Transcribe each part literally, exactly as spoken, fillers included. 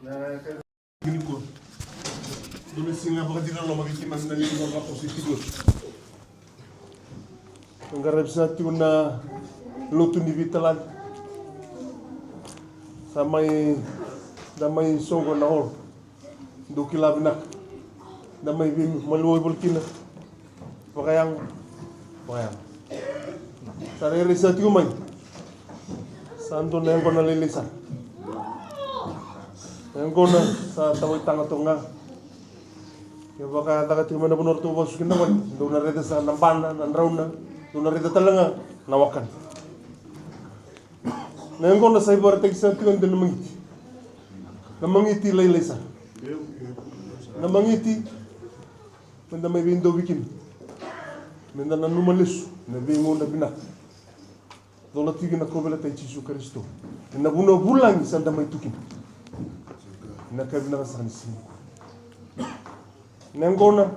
Nikua. Dua na siga vakacegu na loma vei keimami na lewe ni vavakoso e Tibua. Qaravi sara tiko na lotu ni veitalani. Sa mai, da mai soqo na hall. Dou kila vinaka. Da mai veimaliwai voli kina. Vakayago, vakayago. Sa rairai sara tiko mai. Sa dua na yaqona lailai sara. Na yaqona sa tawaitaga toka ga. Kevaka caka tiko mai na vanua ratou vasu kina na gone, dou na raica sara na bana, na drauna, dou na raica tale ga na wakana. Na yaqona sa ivakaraitaki sara tiko e dua na magiti. Na magiti lailai sara. Na magiti meda mai veidauvi kina. Meda nanuma lesu na veigauna vinaka. Cola tiko na kauveilatai Jisu Karisito ena vanua vulagi sa da mai tu kina. Na ka vinaka sara ni siga. Na yaqona,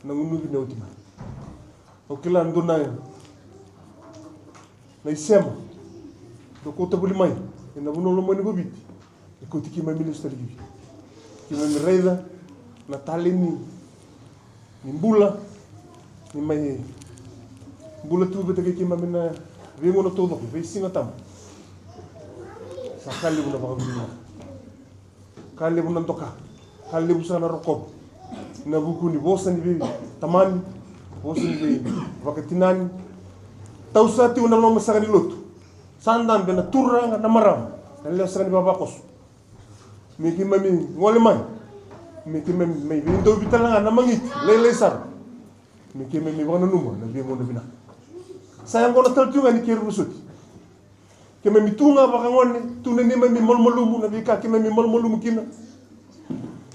na gunuvi na oti mai. Au kila dua na, na isema dau kauta voli mai ena vanua lomani ko Viti. E kauti keimami lesu tale ki Viti. Keimami raica na taleni ni bula, ni mai bula tu vata kei keimami na veigauna taucoko, veisiga tabu. Sa ka levu na vakavinavinaka. Ka levu na doka, ka levu sara na rokova. Na vuku ni vosa ni veitamani, vosa ni veivakatinani. Tau sa tiko na loma saka ni lotu. Sa dabe na turaga na marama, na lewe saka ni vavakoso. Me keimami gole mai. Me keimami mai veidauvi tale ga na magiti lailai sara. Me keimami vakananuma na veigauna vinaka. Sa yaqona tale tiko ga ni keirau vosoti. Keimami tu ga vakagone, tu na neimami malumalumu na veika keimami malumalumu kina.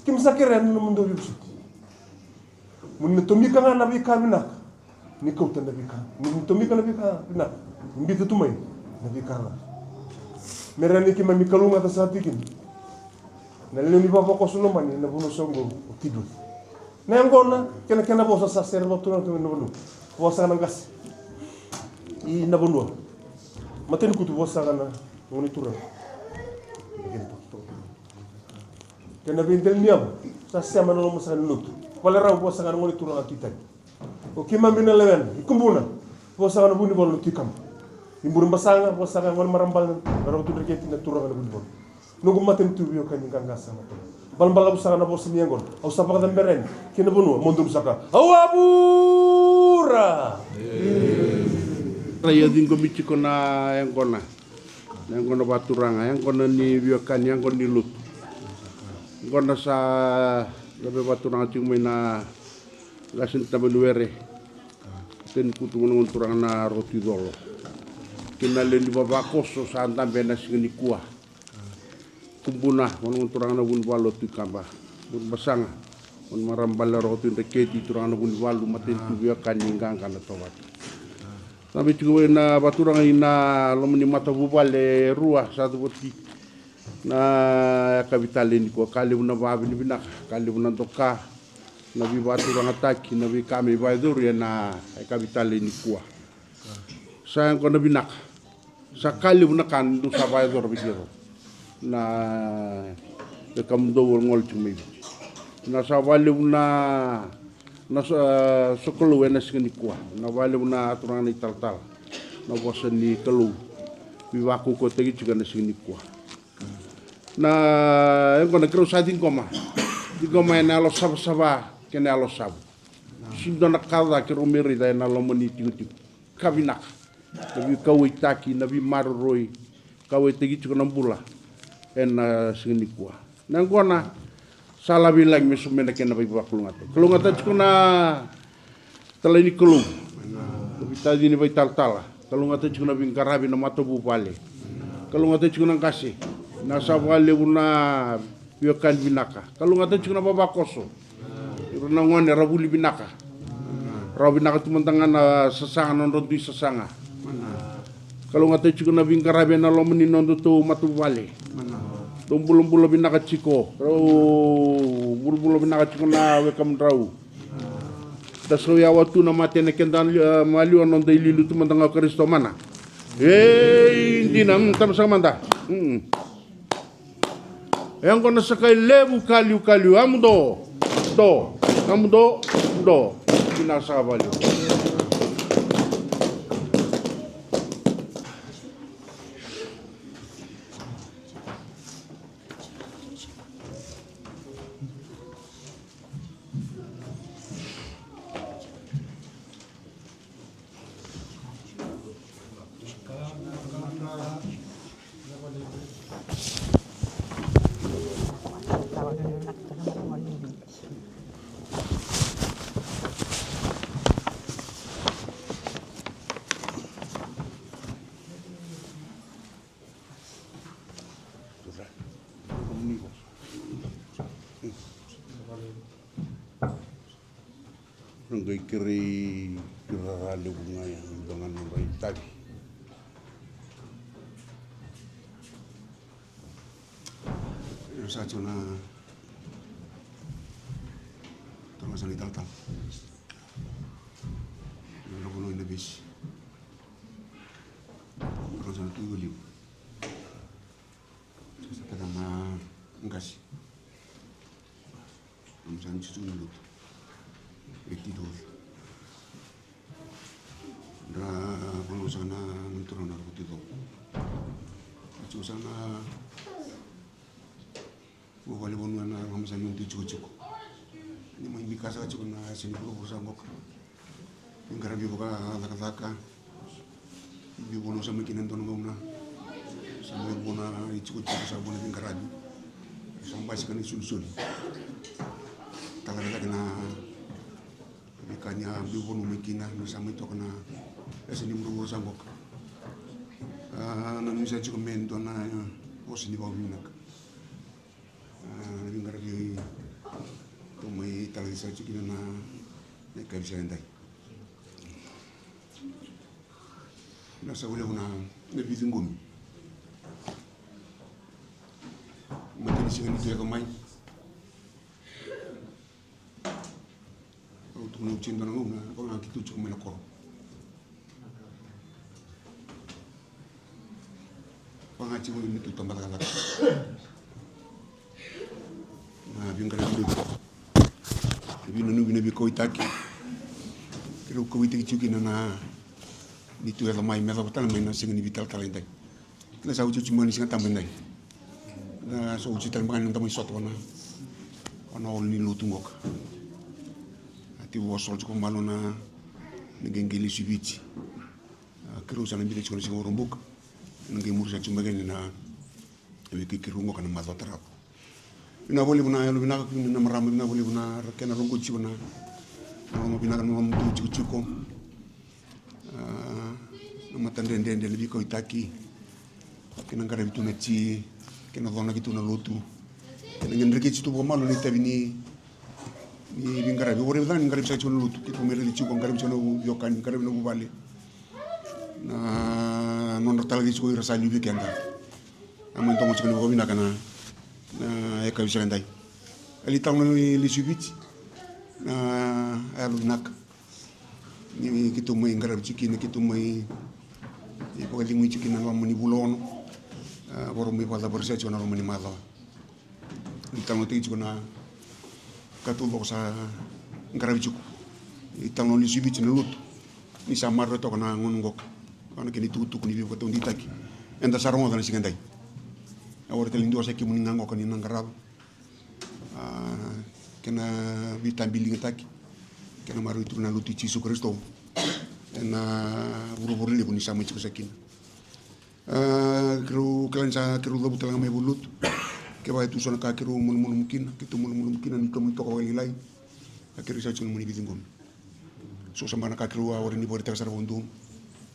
Keimami sa kerea na nomudou veivosoti. Mo ni na tomika ga na veika vinaka. Ni kauta na veika, ni tomika na veika vinaka. Ni biuta tu mai na veika ca. Me rawa ni keimami kalougata sara tiko kina na lewe ni vavakoso lomani ena vanua soqo o Tibua. Na yaqona kei na kena vosa sa sere vakaturaga tu mai na vanua. Vosa na qase i na vanua. Matanikutu vosa na gone turaga. Kei na veidela ni yavu sa sema na loma saka ni lotu. Valerau vosa na gone turaga tu i Tali. O keimami na lewena i Kubuna, vosa na Vunivalu na Tui Kaba. I Burebasaga, vosa na gone marama bale na Roko Tui Dreketi na turaga na Vunivalu. Noqu matanitu veiwekani qaqa saka na toka. Balabalavu saka na vosa ni yaqona. Au sa vakacabera yani ki na vanua mo donu saka. Au a vura. Ra ia ciqomi tiko na yaqona. Na yaqona vakaturaga, yaqona ni veiwekani, yaqona ni lotu. Yaqona sa lave vakaturaga tiko mai na qase ni taba ni were. Matanikutu, gone turaga na Roko Tui Colo. Kei na lewe ni vavakoso sa dabe ena siga nikua. Kubuna, gone turaga na Vunivalu o Tui Kaba. Burebasaga, gone marama bale na Roko Tui Dreketi, turaga na Vunivalu, matanitu veiwekani qaqa na Tovata. Sa mai tiko ena vakaturaga ina loma ni matavuvale e rua sa cavuti na yakavi talei nikua. Ka levu na vakavinavinaka, ka levu na doka, na veivakaturagataki, na veika me vakayacori ena yakavi talei nikua. Sa yaqona vinaka. Sa ka levu na ka dou sa vakayacora vei keirau na veika mudou gole tiko mai Viti. Na sa vakalevu na, na so, sokalou ena siga nikua. Na vakalevu na turaga na italatala, na vosa ni Kalou veivakaukauwataki tiko ena siga nikua. Na yaqona keirau sa ciqoma, ciqoma ena yalo savasava kei na yalo savu. Sega ni dua na ka ca keirau mai raica ena loma ni tikotiko. Ka vinaka. Na veikauwaitaki, na veimaroroi, kauwaitaki tiko na bula ena siga nikua. Na yaqona sa lave i lagi me sobu mai na kena veivakalougatataki. Kalougata tiko na talai ni Kalou, na veitacini vakaitalatala. Kalougata tiko na veiqaravi na matavuvale. Kalougata tiko na qase, na sa vakalevu na veiwekani vinaka. Kalougata tiko na vavakoso. Ira na gone ra vuli vinaka. Rawa vinaka tu mada ga na sasaga, na nodra dui sasaga. Kalougata tiko na veiqaravi ena loma ni nodatou matavuvale. Dou bulabula vinaka tiko. Rau bulabula vinaka tiko na wekamudrau. Da sau yawa tu na mate ena keda, eh, maliwa, noda iliuliu tu mada ga o Karisito mana. Ei, dina, mm, tama saka mada. Mm. E oqo na sakai levu ka liu ka liu. A muduo, do. A muduo, do. Vinaka saka vakalevu. Ra qai kerei, kerei rara levu ga ya, na dua ga na nodra itavi. Ia sa tiko na tama sa na italatala. Ia na vanua ina vesi. Ia sa na tu i valiu. Sa peta na qasi. Am sa ni susu na lotu. E ti dua. Ra vanua sa na, na turaga na roti dua. Sa na vuvale vanua na lama sa ni tikotiko. Ni mai bika saka tiko na yasa ni vuravura sa qoka. Ni qaravi vakacakacaka. Ni vuna sa mai kina dua na gauna. Sa mai vuna itikotiko sa vuna ni qaravi. Sa basika na isolisoli. Tala cake na veika ni a biu vunu mai kina, ni sa mai toka na yasa ni vuravura sa qoka. A, na nuitaka tiko me dua na vosa ni vakavinavinaka. A, na veiqaravi tou mai tala ni sa tiko kina na, na ikavi sa edai. Na sa levu na, na veiciqomi. Matai ni siga ni tu yaco mai. Au tukuna au tiko dua na gauna, vaka ga keitou tiko mai na koro. Vaka ga tiko ni tu tabacakacaka. Na veiqaravi levu. Na veinuinui, na veikauwaitaki. Keirau kauwaitaki tiko kina na, ni tu yaco mai me yacova tale mai na siga ni veitalatala edai. Na sa ucuucu mai ni Siga Tabu edai. Na sa ucuucu tale mai na tamai sota vana, vana hall ni lotu qoka. A tiko vosota tiko malo na, na qeqe lesu i Viti. A, keirau sa na biuta tiko na siga Vakaraubuka. Na qai muri sa tiko mai kina na, na weekend keirau qoka na macawa tarava. Vinaka vakalevu na yalo vinaka, vinaka na marama, vinaka vakalevu na kena roqoti tiko na, na loma vinaka, na loma tu tikotiko. A, na matadredredre, na veikauwaitaki. Kena qaravi tu na ti, kena conaki tu na lotu. Kena qai dreketi tu vakamalu na itavi ni, ni veiqaravi. Au raica ni qaravi saka tiko na lotu, keitou mai raici tiko, qaravi tiko na veiwekani, qaravi na vuvale. Na nodra tala tiko ira sa liu vei keda. A mai domo tiko ni vakavinaka na, na ikavi sa edai. A lai talo na lesu i Viti. Na yalo vinaka. Ni keitou mai qaravi tiko kina, keitou mai vakacegui tiko kina na loma ni vula ono. A, vakarau mai vakacavara saka tiko na loma ni macawa. Ni talanoataki tiko na ka taucoko sa qaravi tiko. Ni talanoa lesu i Viti na lotu. Ni sa maroroya toka na gauna qoka. Vaka na kena itukutuku ni veivakataudeitaki. Eda sa rogoca na siga edai. A, warai tale ni dua sa kemuni ga qoka ni na qarava. A, kena veitabiligataki, kena maroroi tu na lotu i Jisu Karisito ena vuravura levu ni sa mai tiko saka kina. A, keirau kila ni sa keirau cavuta tale ga mai vua na lotu. Kevaka e tu so na ka keirau malumalumu kina, keitou malumalumu kina ni tou mai toka vakalailai. A, keirau sa tiko na mani veiciqomi. So sa bau na ka keirau a warai ni vakaraitaka sara vakadodonu.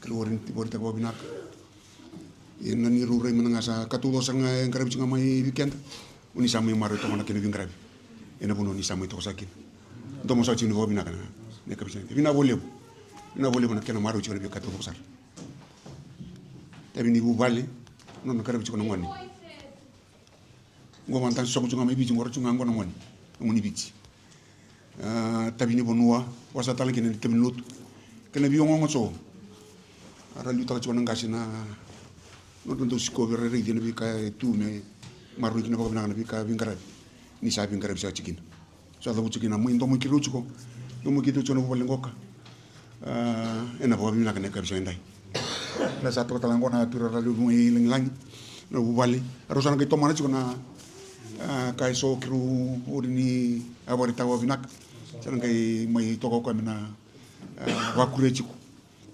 Keirau warai ni vakaraitaka vakavinaka. Ia na ni rau rai mada ga sa ka taucoko sara ga e qaravi tiko ga mai vei keda. O ni sa mai maroroi toka na kena veiqaravi ena vanua ni sa mai toka saka kina. Domo saka tiko ni vakavinaka na, na ikavi sa edai. Vinaka vakalevu. Vinaka vakalevu na kena maroroi tiko na veika taucoko sara. Tavi ni vuvale, nona qaravi tiko na gone. Qo vata soko tiko ga mai Viti, qo ra tiko ga qo na gone. Na gone ni Viti. A, tavi ni vanua, vaka sa tale kina na itavi ni lotu. Kei na veiogaoga so. A, ra liutaka tiko na qase na nodra dau sikovi, ra raici na veika e tu me, Maroroi kina vakavinaka na veika veiqaravi ni sa veiqaravi saka tiko kina. Sa cavuti kina mai domo i kirau tiko, domo i kirau tiko na vuvale qoka. A, ena vakavinaka na yakavi sa edai. Ra sa toka tale qo na tuirara levu mai lagilagi na vuvale. Rau sa na qai tomana tiko na, a, ka e so kirau ori ni a vakaraitaka vakavinaka. Sa na qai mai toka o koya me na, a, vakuria tiko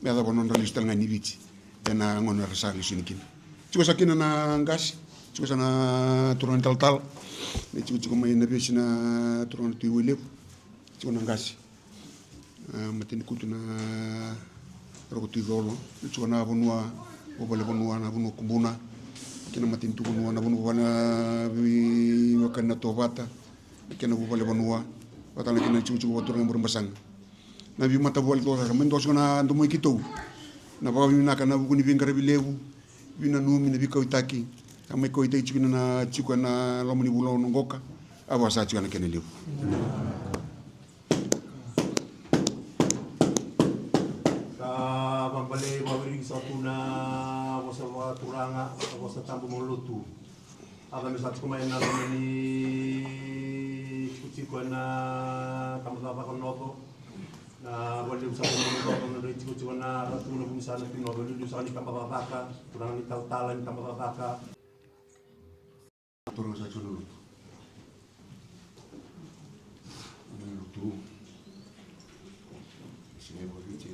me yacova na nodra lesu tale ga ni Viti ena gauna era sa lesu yani kina. Tiko sa kina na qase, tiko sa na turaga ni talatala, me tiko tiko mai na vesi na turaga na Tui Wailevu. Tiko na qase, a, matanikutu na Roko Tui Colo, me tiko na vanua, vuvale vanua, na vanua Kubuna, kei na matanitu vanua, na vanua vuvale, a, veiwekani na Tovata, kei na vuvale vanua, vata na kei na tikotiko vakaturaga e Burebasaga. Na veimatavuvale tiko sara, mai doso na domo i keitou. Na vakavinaka na vuku ni veiqaravi levu, veinanumi, na veikauwaitaki. Sa mai kauwaitaki tiko kina na tiko ena loma ni vula ono qoka. A vosa tiko ena kena levu. Sa vakabalei vakaviriki saka tu na vosa vakaturaga, vosa tabu mai lotu. A cabe saka tiko mai na loma ni tikotiko ena tabacakacaka Noco. Na vale levu saka ni Noco, na drai tikotiko na Ratu na Vunisana Tui Noco, levu saka ni tabacakacaka, turaga ni talatala ni tabacakacaka. Turaga saka tiko na lotu. Na lotu. Sega ni vakaviti, e,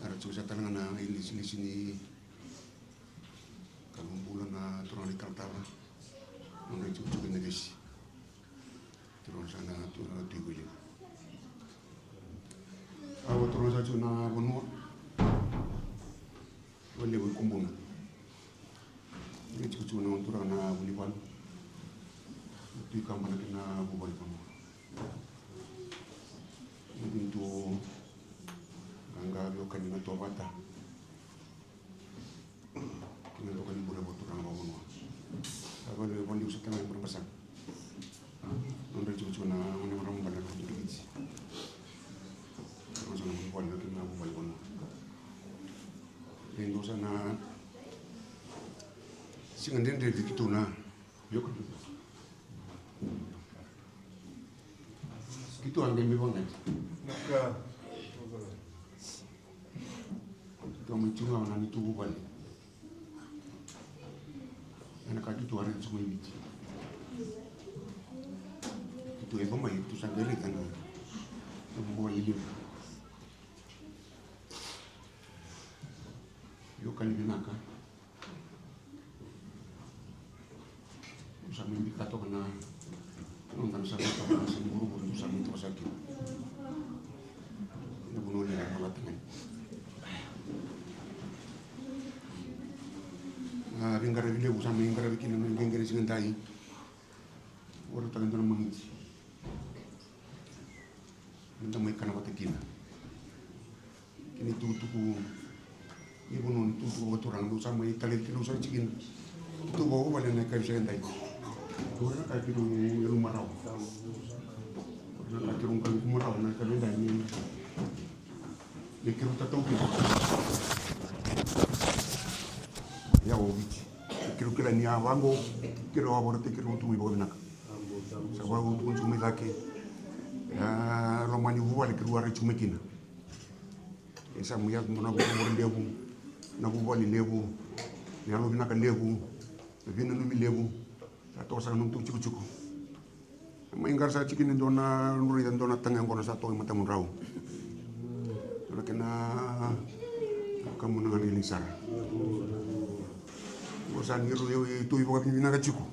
Era tiko saka tale ga na ilisilisi ni Kalou bula na turaga ni talatala. Nodra itikotiko ena vesi. Turaga saka na turaga Tui Wailevu. Au a turaga saka tiko na vanua. Wailevu i Kubuna. Nodra itikotiko na turaga na Vunivalu. Tui Kabana kei na vuvale vanua. Matanitu qaqa veiwekani na Tovata. Kei na doka ni bula vakaturaga vakavanua. Sa vale, vale levu saka tale ga e Burebasaga. Nodra itikotiko na gone marama bale na Roko Tui Viti. Nodra sa na vuvale kei na vuvale vanua. E dua saka na siga dredre vei keitou na Io, keitou. Keitou a qai mai vagadi. Keitou a mai tiko ga na neitou vuvale. Ena ka keitou a raica tiko mai Viti. Keitou yacova mai, keitou sa qai raica na, na vuvale levu. Io, ka ni vinaka. Sa mai bika toka na, na noda na sa mai toka na sa mai vuravura, sa mai toka saka kina. Na vanua ni ra malata mai. Na veiqaravi levu sa mai qaravi kina na qeqere siga dai. Ora taka dua na magiti. Eda mai kana vata kina. Kei na itukutuku ni vanua, ni itukutuku vakaturaga, dou sa mai talai keirau sara tiko kina. Keitou vakavuvale na yakavi sa edai. Dou na ka keirau yaluma rawa. Dou na ka keirau qai kuma rawa na yakavi edai ni, ni keirau tatau kina. Ia o Viti. Keirau kila ni a vaqo, keirau a vakaraitaki keirau tu mai vakavinaka. Sa vakautukutuku mai cake. Ia, loma ni vuvale keirau a rai tiko mai kina. E sa mai yaco dua na vuravura levu, na vuvale levu, na yalovinaka levu, na veinanumi levu. Sa toka saka na nodatou tikotiko. Mai qara saka tiko kina e dua na, au raica e dua na taga yaqona sa toka e matamudrau. Dua na kena, kamu na gana i lai sara. Qo sa ni rau, e, e, tu i vakavinavinaka tiko.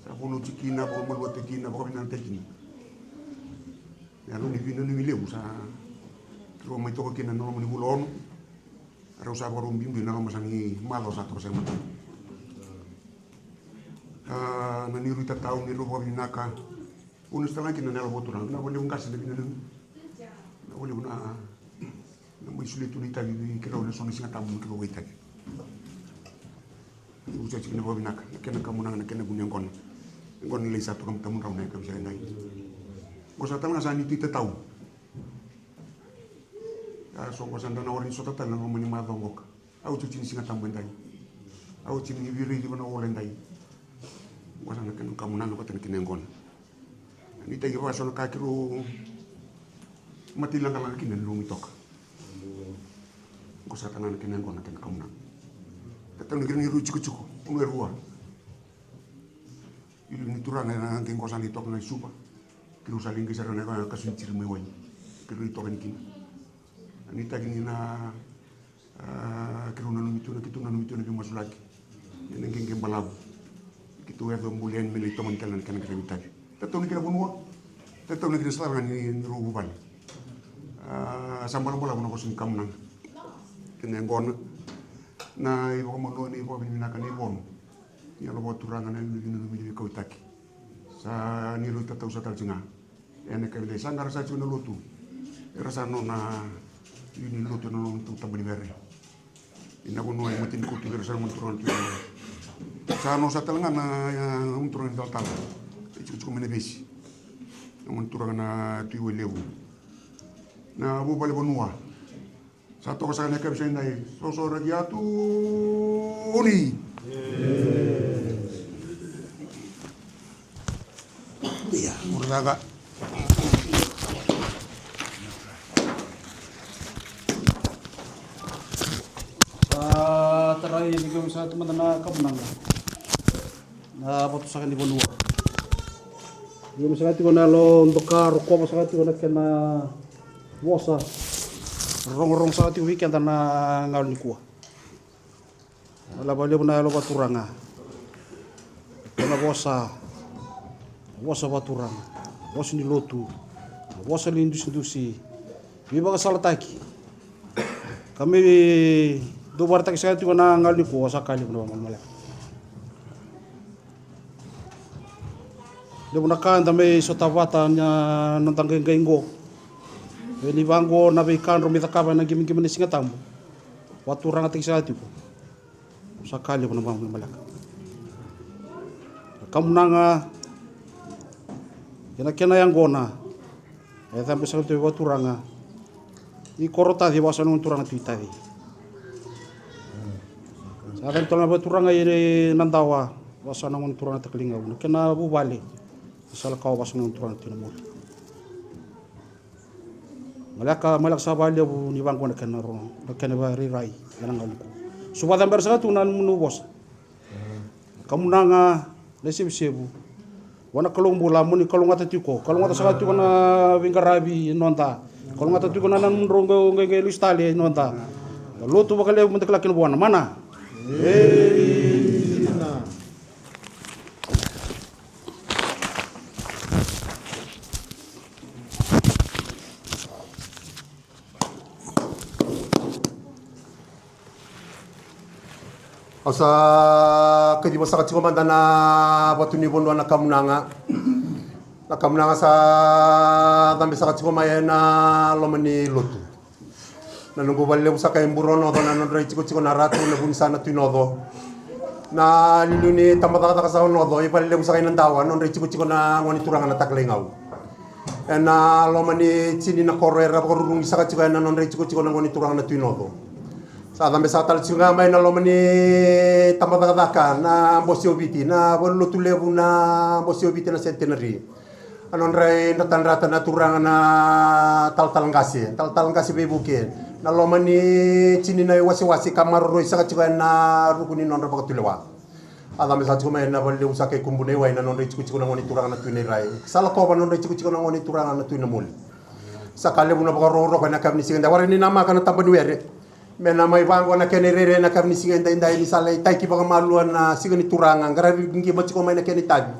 Sa vanua tiko kina, vakamaluataki kina, vakavinavinakataki kina. Na yalo ni veinanumi levu sa keirau mai toka kina na loma ni vula ono. Rau sa vakarau biubiu na loma sa ni macawa sa toka sa mata. A, na neirau itatau, neirau vakavinaka. Au na sala kina na yalo vakaturaga, na valevu qase na veinanumi. Na valevu na, na mai solia tu na itavi vei keirau na so na Siga Tabu me keirau vakaitavi. Sa tiko na vakavinaka na kena kamunaga, na kena vu ni yaqona. Yaqona lai sa toka matamudrau na yakavi sa edai. Qo sa tale ga sa ni tu i tatau. A so qo sa dua na ora ni sota tale na loma ni macawa qoka. Au tiko ni Siga Tabu edai. Au tiko ni virici vana ola edai. Qo sa na kena kamunaga vata na kena yaqona. Ni tagi vaka so na ka keirau mata ilagalaga kina ni lumi toka. Qo sa tale ga na kena yaqona, kena kamunaga. Tatau ni kena ni rui tikotiko, unu e rua. Iliuliu ni turaga ena qai qo sa lai toka ga i Suva. Keirau sa lai qai sara na ka su ni tiri mai wai. Keirau i toka ni kina. Ni taki ni na, a, keirau nanumi tu na, keitou nanumi tu na veimasulaki. Ena qeqe balavu. Keitou yaco buli yani me lai tomani kina na kena qaravi tavi. Tatau ni kena vanua. Tatau ni kena sala ga ni, ni rau vuvale. A, sa balabalavu na vosa ni kamunaga. Kena yaqona. Na ivakamalua, na ivakavinavinaka, na ivono. Ni yalo vakaturaga na iliuliu ni veikauwaitaki. Sa ni rui tatau sa tale tiko ga. Ena yakavi edai sa qara sa tiko na lotu. Era sa nona iliuliu ni lotu ena nona tu taba ni were. Ina vanua e matani kotu vei ira sa na gone turaga na Tui Nau. Sa no sa tale ga na, e, gone turaga ni talatala. E tikotiko mai na vesi. Na gone turaga na Tui Wailevu. Na vuvale vanua. Sa toka saka na yakavi sa edai. Sosoraki atu ni. Ia, muradaga. Sa tarai ni kemi sa tu mada na kamunaga. Na vatu saka ni vanua. Io, saka tiko na yalo doka, rokova saka tiko na kena vosa. Rogorogo saka tiko vei keda na gauna nikua. Lava levu na yalo vaturaga. Kena vosa. Vosa vaturaga. Vosa ni lotu. Vosa ni dusidusi. Veivakasalataki. Ka me dou vakaraitaka saka tiko na gauna nikua, sa ka levu na vamalamaleka. Levu na ka da mai sota vata na noda qaiqai qo. Vei ni vaqo na veika drau mai cakava ena qimaqima ni Siga Tabu. Vaturagataki saka tiko. Sa ka levu na vamalamaleka. Kamunaga. Kena, kena yaqona. E cabe saka tu e vakaturaga. I koro Taci, vasa na gone turaga Tui Taci. Sa cabe tale na vakaturaga i Nadawa, vasa na gone turaga Takalaigau. Na kena vuvale. Sa lako vasa na gone turaga Tui Namoli. Maleka, maleka sa vakalevu ni vaqo na kena ro, na kena vakarairai, ena gauna nikua. Suva cabera saka tu na nomuni vosa. Kamunaga, na isevusevu. Vua na Kalou bula, mo ni kalougata tiko. Kalougata saka tiko na veiqaravi noda. Kalougata tiko na nomudrau qai, qai, qai lesu tale noda. Lotu vakalevu meda kila kina vua na mana. Au sa kaciva saka tiko mada na vatu ni vanua na kamunaga. Na kamunaga sa cabe saka tiko mai ena loma ni lotu. Na noqu valelevu saka e Buru o Noco, na nodra itikotiko na Ratu, na Vunisa na Tui Noco. Na liuliu ni tabacakacaka sa o Noco, e valelevu saka i Nadawa, na nodra itikotiko na gone turaga na Takalaigau. Ena loma ni tini na koro era vakarurugi saka tiko ena nodra itikotiko na gone turaga na Tui Noco. Sa cabe saka tale tiko ga mai na loma ni tabacakacaka na Bose o Viti, na valenilotu levu na Bose o Viti na Centenary. A nodra idratadrata na turaga na talatala qase, talatala qase veivuke. Na loma ni tini na iwasewase ka maroroi saka tiko ena ruku ni nodra vakatulewa. A cabe saka tiko mai na valelevu saka i Kubunaiwai na nodra itikotiko na gone turaga na Tui Nairai. Sa lakova na nodra itikotiko na gone turaga na Tui Namoli. Sa ka levu na vakarokoroko ena yakavi ni siga edai. Warai ni namaka na taba ni were. Me na mai vaqo na kena irairai ena yakavi ni siga edaidai ni sa lai tiki vakamalua na siga ni Turaga, qaravi qima tiko mai na kena itavi.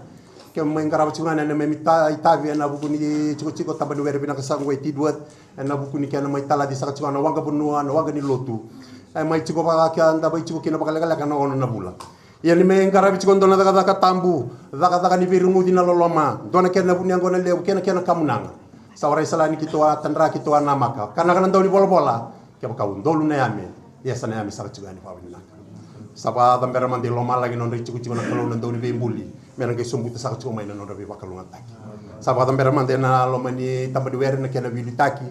Ke mai qarava tiko ga na neimami ita, itavi ena vuku ni tikotiko taba ni were vinaka saka qo e Tidworth, ena vuku ni kena mai talaci saka tiko ga na waqa vanua, na waqa ni lotu. E mai tiko vaka keda mai tiko kina vakalekaleka na ono na vula. Ia ni mai qaravi tiko dua na cakacaka tabu, cakacaka ni veireguci na loloma, dua na kena vu ni yaqona levu kei na kena kamunaga. Sa warai sala ni keitou a tadra, keitou a namaka. Ka na ka na dau ni volavola, kevaka udolu na yame, ia sa na yame saka tiko yani vakavinavinaka. Sa vakacabera mada i lomalagi na nodra itikotiko na Kalou na Dauniveibuli, me na qai sobuta saka tiko mai na nodra veivakalougatataki. Sa vakacabera mada ena loma ni taba ni were na kena veiliutaki.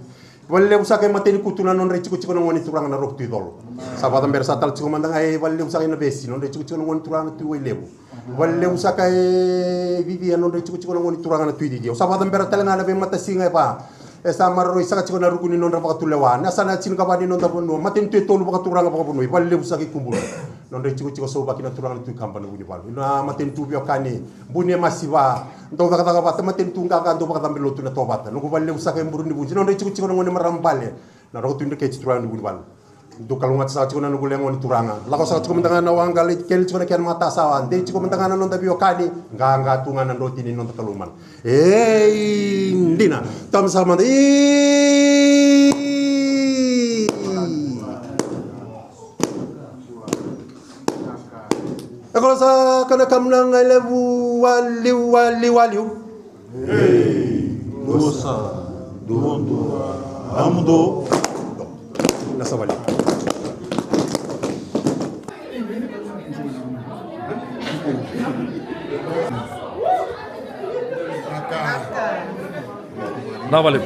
Valelevu saka e Matanitu na nodra itikotiko na gone turaga na Rope Tui Colo. Sa vakacabera sa tala tiko mada ga e valelevu saka e Navesi na nodra itikotiko na gone turaga na Tui Wailevu. Valelevu saka e Cici na nodra itikotiko na gone turaga na Tui Cici. Au sa vakacabera tale ga na veimatasiga e va e sa maroroi saka tiko na ruku ni nodra vakatulewa, na yasana tinikava ni noda vanua, matanitu e tolu vakaturaga vakavanua, i valelevu saka i Kubuna. Nodra itikotiko sauvaki na turaga na Tui Kaba na Vunivalu, na matanitu veiwekani, Buni e Masiva, dau cakacaka vata, matanitu qaqa dau vakacabe lotu na Tovata, noqu valelevu saka e Buru ni Vudi, nodra itikotiko na gone marama bale, na Roko Tui Dreketi turaga ni Vunivalu. Dau kalougata saka tiko na noqu lewe gone turaga. Lako saka tiko mada ga na waqa, lai kele tiko na kena matasawa. Dei tiko mada ga na noda veiwekani. Qaqa tu ga na drotini ni noda Kalou mana. Ei, dina. Tama saka mada. Ei. E kola saka na kamunaga e levu, waliu, waliu, waliu. Ei, dua sa, dua, dua, a muduo. Na savali. Na vale.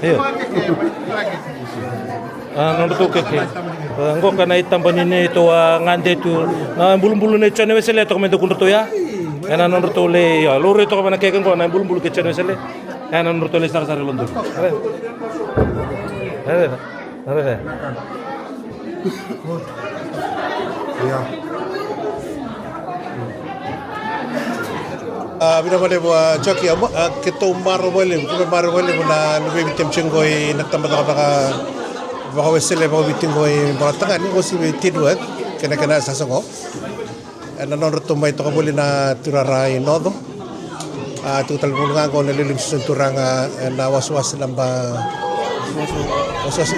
Io. A, nodratou keke. A, qoka na itaba ni neitou a gade tu. Na bulubulu nei Jone Wesele toka mai dakudratou ya. Ena nodratou lei, io, laurai toka mai na keke qo na bulubulu kei Jone Wesele. Ena nodratou lei sarasara i Lodonu. Io. A, vinaka vakalevu a Joki, a, keitou marau vakalevu, keitou marau vakalevu na luvei Viti Embassy qo ina tabacakacaka vakawesele vakaviti qo i Bolatagane, qo si vei Tidworth kei na kena sasa qo. Ena nodratou mai toka voli na turara i Noco. A, tiko tale voli ga qo na liuliu ni susu ni turaga ena wasewase naba, wasewase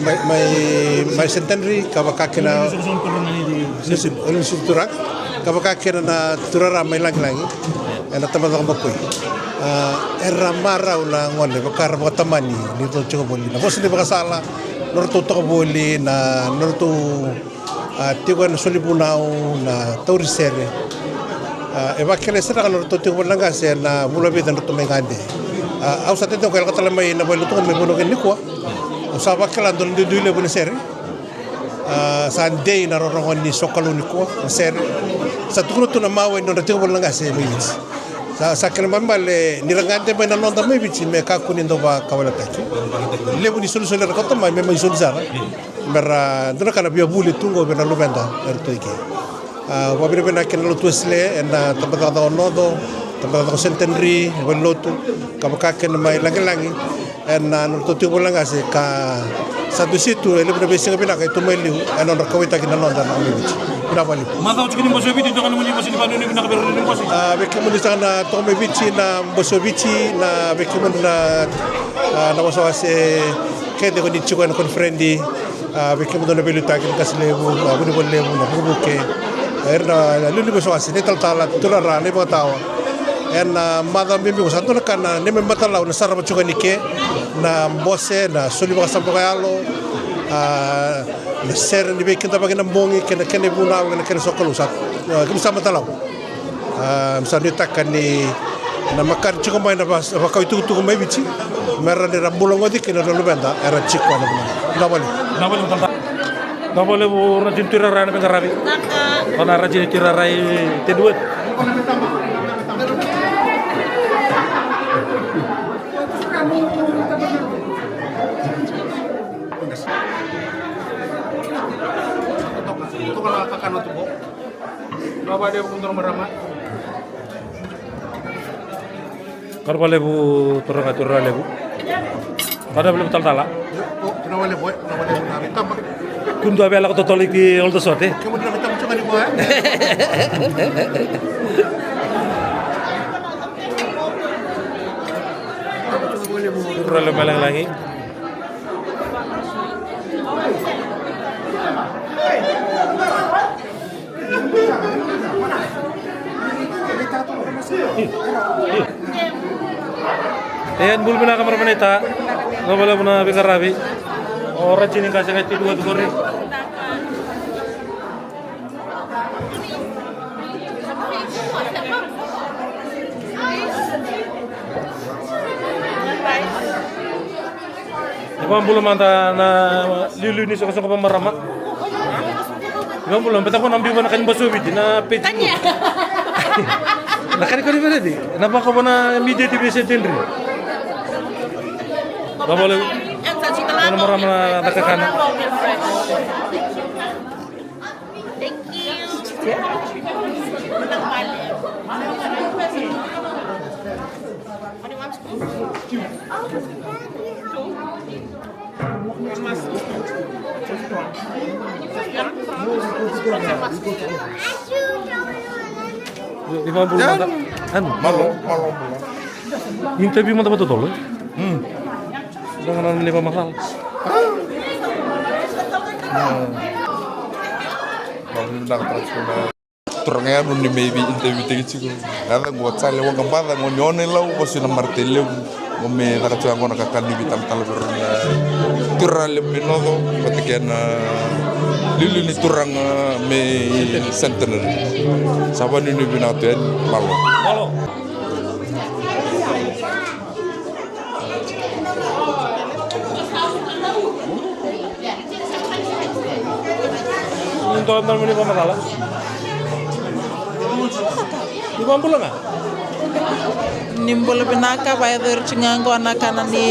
mai, mai, mai Centenary, ka vaka kina liuliu ni susu ni turaga, ka vaka kina na turara mai Lagilagi ena tabacakacaka vakoi. A, era marau na gone, vaka ra vakatamani ni ratou tiko voli na vosa ni vakasala, nodratou toka voli na nodratou a, tiko ena soli vunau, na tauri sere. A, e vakilai sara ga na nodratou tiko voli na qase ena vula vica nodratou mai gade. A, au sa tete qo e lako tale mai na vale tu mai vanua kei nikua. Au sa vakila dua na duidui levu na sere. A, sa dei na rorogo ni sokalou nikua na sere. Sa tukuna tu na mawe ni nodra tiko voli na qase mai Viti. Sa, sa kena ibalebale ni ra gade mai na noda mai Viti me kakua ni dau vakawalewataki. Levu ni solisoli era kauta mai me mai soli sara. Me ra dua na ka na via vuli tu qo vei na luveda era tu i ke. A, vakavinavinaka kina na lotu Wesele ena tabacakacaka o Noco, tabacakacaka o Centenary, e valenilotu, ka vaka kina mai Lagilagi ena nodratou tiko voli na qase ka sa dusi tu e levu na veisiga vinaka e tu mai liu ena nodra kauwaitaki na noda na mai Viti. Vinaka vakalevu. Macawa tiko ni bose o Viti, toka nomuni bose ni vanua ni vinaka vei ira ni bose. A, vei kemuni saka na toka mai Viti, na bose o Viti, na vei kemuni na, a, na wasewase kece ko ni tiko ena koniferedi, a, vei kemudou na veiliutaki na qase levu, na vunivola levu, na vukevuke, a, ira na liuliu ni wasewase, na italatala, turara, na ivakatawa. Ena macawa bibi qo sa dua na ka na neimami matalau na sarava tiko yani ke, na bose, na soli vakasama vakayalo, a, na sere ni veikidavaki na bogi kei na kena ivunau kei na kena sokalou sa, a, keimami sa matalau. A, sa nuitaka ni na makare tiko mai na va-, vakau itukutuku mai Viti me ra ni ra bula goci kina na luveda era tiko ena vanua. Na vale. Na vale, tata. Na vale vu Rajini Tuirara na veiqaravi. Naka. Vana Rajini Tuirara i Teduet. Toka na kakana tu qo. Vinaka vakalevu, turaga, turaga levu. Vinaka vakalevu, turaga, turaga levu. Vinaka vakalevu, talatala. Vinaka vakalevu, e, vinaka vakalevu na veitaba. Kemudou a via lako totolo ki Aldershot, e? Kemudou na veitaba tiko ni qo, e? Turaga levu mai Lagilagi. E, bula vinaka marama naita. Vinaka vakalevu na veiqaravi. O Rajini qase qai tiko vata qori. E vakabula mada na liuliu ni soqosoqo vamarama. E vakabula, beta ko na biu va na kani basoviti na peti. Na kani koni vele di na vako va na mideti vei setendri. Vakabula. Ko na marama na kakana. Thank you. Ni vakabula mada. Anu. Malo, malo bula. Interview mada vakatotolo. Hmm. Dua ga na levu macala. Turaga ya noni me vei interview tiko. Gona qo Charlie Waqabaca, qo ni Ono i Lau, vosa na Marata i Levu. Qo me caka tiko qo na kakana ni veitalatala vei rau na turaga levu mai Noco vata kei na liuliu ni turaga mai Centenary. Sa vanuinui vinaka tu yani. Malo. Malo. Ni dua na mani vakamacala. Ni vakabula ga. Ni bula vinaka, vakayacori tiko ga qo na kana ni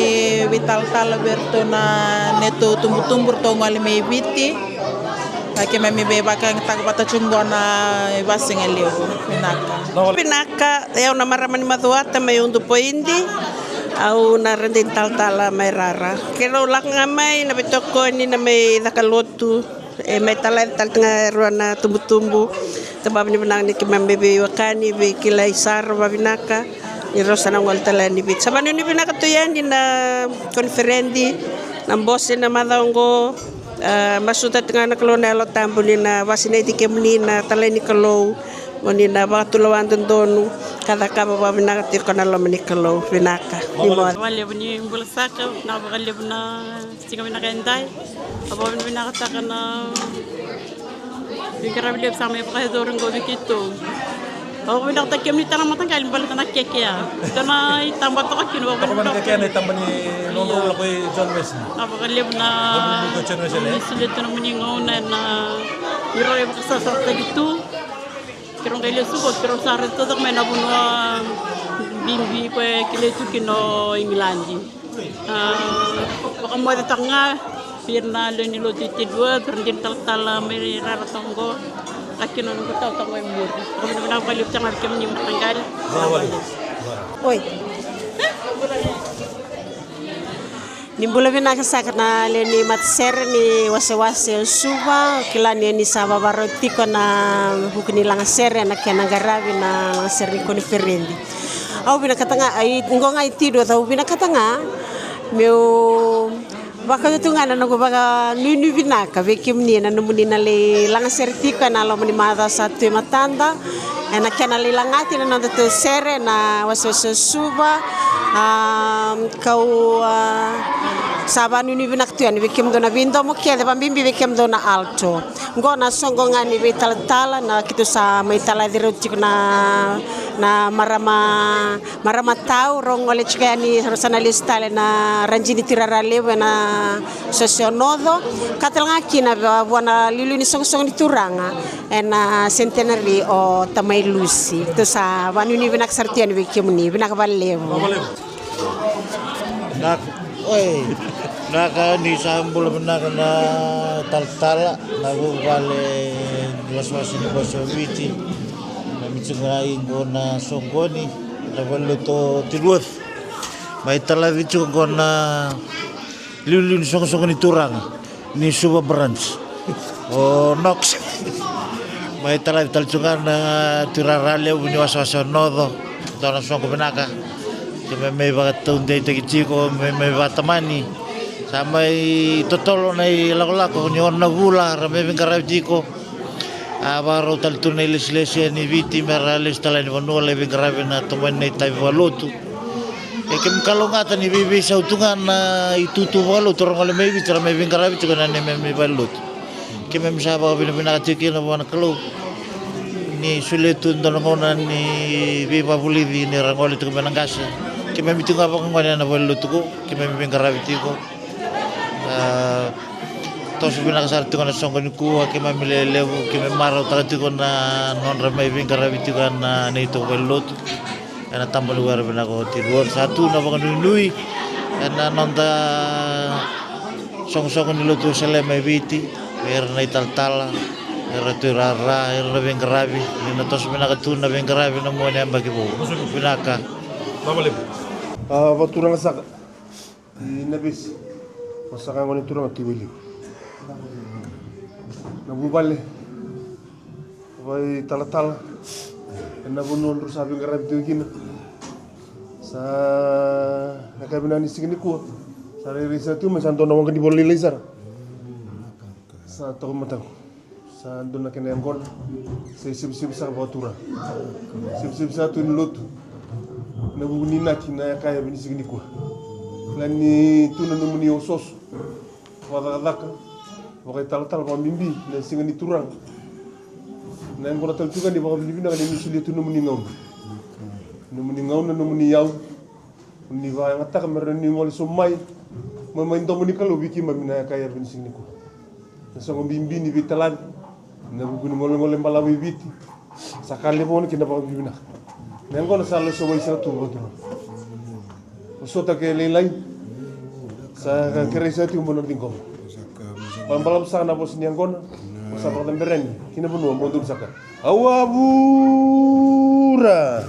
veitalatala vei iratou na neitou tubutubu, ratou gole mai Viti. A keimami veivakayagataka vata tiko qo na ivasigalevu. Vinaka. Vinaka. Ka, e au na marama ni Macuata mai Udu Poidi, au na radini talatala mai Rara. Keirau lako ga mai na veitokoni na mai caka lotu, e mai talaci tale tu ga e rua na tubutubu. Tabava ni vinaka ni keimami mai veiwekani, veikilai sara vavinaka, ni rau sa na gole tale yani Viti. Sa vanuinui vinaka tu yani na koniferedi, na bose na macawa oqo. A, masuta tiko ga na Kalou na Yalo Tabu ni na vakasinaiti kemuni na talai ni Kalou, mo ni na vakatulewa dodonu ka cakava vakavinaka tiko na loma ni Kalou. Vinaka. Ni moce. Vakalevu ni bula saka, na vakalevu na siga vinaka edai. A vakavinavinakataka na veiqaravi levu sa mai vakayacori oqo vei keitou. Au vinakata kemuni tale na mataqali baleta na keke ya. Ita na itaba toka kina, au vinakata keke na itaba ni nodrau lako i John Wesley. A vakalevu na ni solia tu na mani gauna ena irau e vakasasarataki tu. Keirau qai lesu qo, keirau sa raica toka mai na vanua bibi ko e kilai tu kina o Igiladi. A, vakamoce toka ga vei ira na lewe ni lotu i Tidworth, vei ira na dina talatala mai Rara toka qo, ka kina noqu talatala qo e muri. Vakavinavinaka vakalevu sara ga vei kemuni mataqali. Oi. Ni bula vinaka saka na lewe ni matasere ni wasewase o Suva, kila ni ni sa vavarau tiko na vuku ni lagasere ena kena qaravi na lagasere ni koniferedi. Au vinakata ga, ai, qo ga i Tidworth, au vinakata ga meu vakauta tu ga na noqu vakanuinui vinaka vei kemuni ena nomuni na lai lagasere tiko ena loma ni macawa sa tu e matada, ena kena lai lagati na nodatou sere na wasewase o Suva. A, kau, a, sa vakanuinui vinaka tu yani vei kemudou na veidomo kece, vakabibi vei kemudou na Alto. Qo na soqo ga ni veitalatala, na keitou sa mai talaci rau tiko na, na marama, marama tau, rau gole tiko yani, rau sa na lesu tale na radini Tirara Levu ena Soso Noco. Ka tale ga kina vua na liuliu ni soqosoqo ni turaga ena Centenary o Tamai Lusi. Keitou sa vakanuinui vinaka sara tu yani vei kemuni. Vinaka vakalevu. Naka, oi, naka ni sa bula vinaka na talatala, na vuvale ni wasewase ni Vosa o Viti, na Mitsigai qo na soqoni, na valelotu o Tidworth. Mai talaci tiko qo na liuliu ni soqosoqo ni turaga ni Suva Branch. O Knox. Mai talaci tale tu ga na Tirara Levu ni wasewase o Noco. Dua na soqo vinaka. Keimami mai vakataudeitaki tiko, mai, mai vakatamani. Sa mai totolo na ilakolako ni ono na vula ra mai veiqaravi tiko. A vakarau tale tu na ilesilesi ni Viti me ra lesu tale ni vanua lai veiqaravi na tomani na itavi vakalotu. E keimami kalougata ni veiveisau tu ga na itutu vakalotu ra gole mai Viti, ra mai veiqaravi tiko na neimami valenilotu. Keimami sa vakavinavinaka tiko kina vua na Kalou ni solia tu e dua na gauna ni veivakavulici ni ra gole tiko mai na qase. Keimami tiko ga vakagone ena valenilotu qo, keimami veiqaravi tiko. A, toso vinaka sara tiko na soqo nikua, keimami lelevu, keimami marautaka tiko na nodra mai veiqaravi tiko ena neitou valenilotu. Ena taba ni were vinaka o Titi Ward, sa tu na vakanuinui ena noda soqosoqo ni lotu Jerusalema e Viti, vei ira na italatala, ira na tuirara, ira na veiqaravi, ni na toso vinaka tu na veiqaravi na mua ni yabaki vou. Vinaka. A, vaturaga saka. I Navesi, o saka gone turaga Tui Wailiu. Na vuvale, vakaitalatala ena vanua drau sa veiqaravi tiko kina. Sa na ka vinaka ni siga nikua, sa rairai sara tiko mai, sa dua na waqa ni vola lailai sara sa toka mataqu. Sa dua na kena yaqona, sa isevusevu saka vakaturaga. Isevusevu saka tu ni lotu ena vuku ni inaki na ka e yavi ni siga nikua. Kila ni tu na nomuni osooso, vakacakacaka, vakaitalatala, vakabibi na siga ni Turaga. Na yaqona tale tu ga ni vakavinavinaka ni ni solia tu nomuni gauna. Nomuni gauna, nomuni yau. Ni vakayagataka me rawa ni gole sobu mai, mai, mai domo ni Kalou vei keimami na ka e yavi ni siga nikua. Na soqo bibi ni veitalavi ena vuku ni golegole balavu e Viti. Sa ka levu na kena vakavinavinaka. Na yaqona sa lesu wai saka tu vakaturaga. Vosota ke lailai. Sa ka kerei saka tiko mo na ciqoma. Balabalavu saka na vosa ni yaqona. Sa vakacaberani ki na vanua mo donu saka. Au a vura.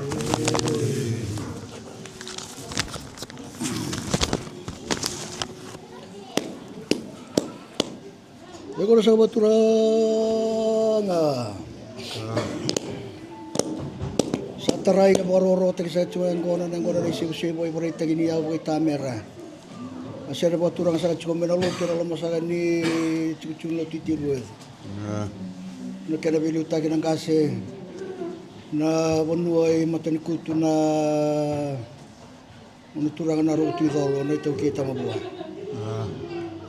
Yaqona saka vakaturaga. Sa tarai ka vakarokorokotaki saka tiko na yaqona, na yaqona na isevusevu, ivakaraitaki ni yau vakaitamera. A sere vakaturaga saka tiko mai na lotu ena loma saka ni tikotiko ni lotu i Titi Ward. Na kena veiliutaki na qase, na vanua i Matanikutu, na Gone Turaga na Roko Tui Colo, na iTaukei Tamavua.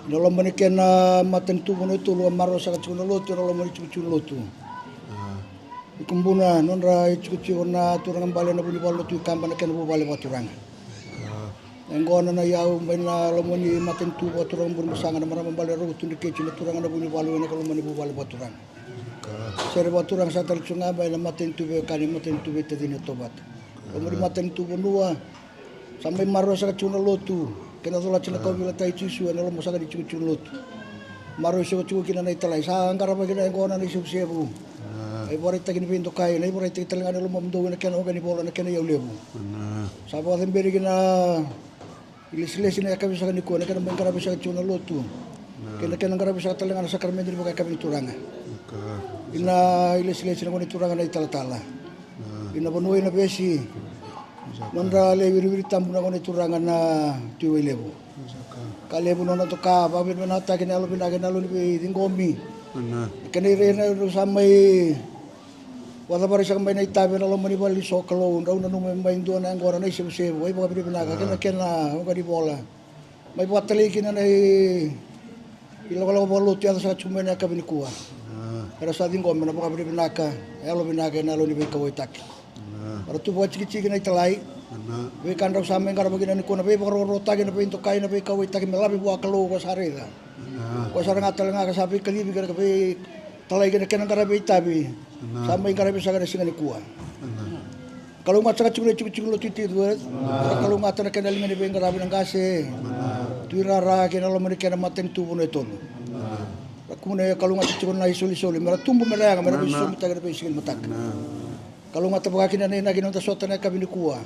Ena loma ni kena matanitu vanua e tolu, a marau saka tiko na lotu ena loma ni tikotiko ni lotu. Ni Kubuna, nodra itikotiko na turaga bale ena Vunivalu na Tui Kaba, na kena vuvale vakaturaga. Yaqona na iyau mai na loma ni matanitu vakaturaga Burebasaga, na marama bale Roko Tui Dreketi, na turaga na Vunivalu, ena loma ni vuvale vakaturaga. Sere vakaturaga saka tale tiko ga mai na matanitu veiwekani, matanitu veitacini e Tovata. Loma ni matanitu vanua, sa mai maroroya saka tiko na lotu kei na colati na kauveilatai i Jisu ena loma saka ni tikotiko ni lotu. Maroroi saka tiko kina na italai, sa qarava kina yaqona na isevusevu. A ivakaraitaki ni veidokai, na ivakaraitaki tale ga ni lomamudou ena kena waqa ni vola, na kena iyau levu. Sa vakacaberi kina ilesilesi na yakavi saka nikua, na kena mai qaravi saka tiko na lotu kei na kena qaravi saka tale ga na sakaramede ni vakayakavi ni Turaga. Ina ilesilesi na Gone Turaga na italatala. Ina vanua i Navesi, nodra lai viriviri tabu na Gone Turaga na Tui Wailevu. Ka levu nona doka, vakavinavinakataki na yalovinaka, na yalo ni veiciqomi. Kena iraira rau sa mai vakacavara saka mai na itavi ena loma ni vale ni sokalou, drau nanuma me mai dua na yaqona na isevusevu, a ivakavinavinaka kei na kena waqa ni vola. Mai vakatalai kina na i, ilakolako vakalotu e yaco saka tiko mai na yakavi nikua. Era sa ciqoma na vakavinavinaka, yalovinaka ena yalo ni veikauwaitaki. Era tu vakatikitiki na italai. Veika drau sa mai qarava kina nikua na veivakarokorokotaki, na veidokai, na veikauwaitaki me lave vua Kalou ko sa raica. Ko sa raga tale ga ka sa veikacivi kei na veitalai kei na kena qaravi itavi. Sa mai qaravi saka na siga nikua. Kalougata saka tiko na itikotiko lotu i Titi Ward. Kalougata na kena liga ni veiqaravi na qase, tuirara kei na loma ni kena matanitu vanua e tolu. Ra kune kalougata tiko na isolisoli me ra tubu, me ra yaga, me ra veisosomitaki ena veisiga ni mataka. Kalougata vakakina na inaki ni noda sota na yakavi nikua.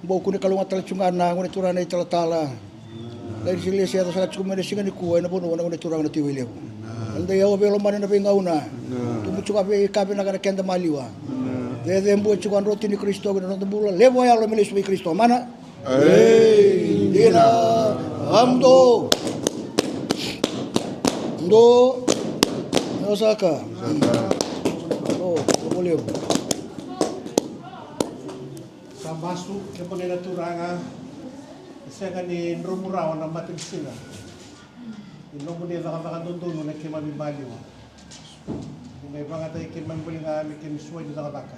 Bau kune kalougata tale tiko ga na Gone Turaga na italatala. Na ilesilesi e yaco saka tiko mai na siga nikua ena vanua na Gone Turaga na Tui Wailevu. Eda dau veilomani ena veigauna. Tubu tiko ga veika vinaka na keda maliwa. Cecebua tiko a droti ni Karisito ki na noda bula. Levu a yalo me lesu vei Karisito. Mana. Ei, dina. Amdo. Do. Osaka. Do. Levu. Masu, kemuni na turaga, e sega ni dromu rawa na matanisiga ni nomuni cakacaka dodonu na keimami maliwa. Ni mai vakayagataki keimami voli ga me keimami suai ni cakacaka.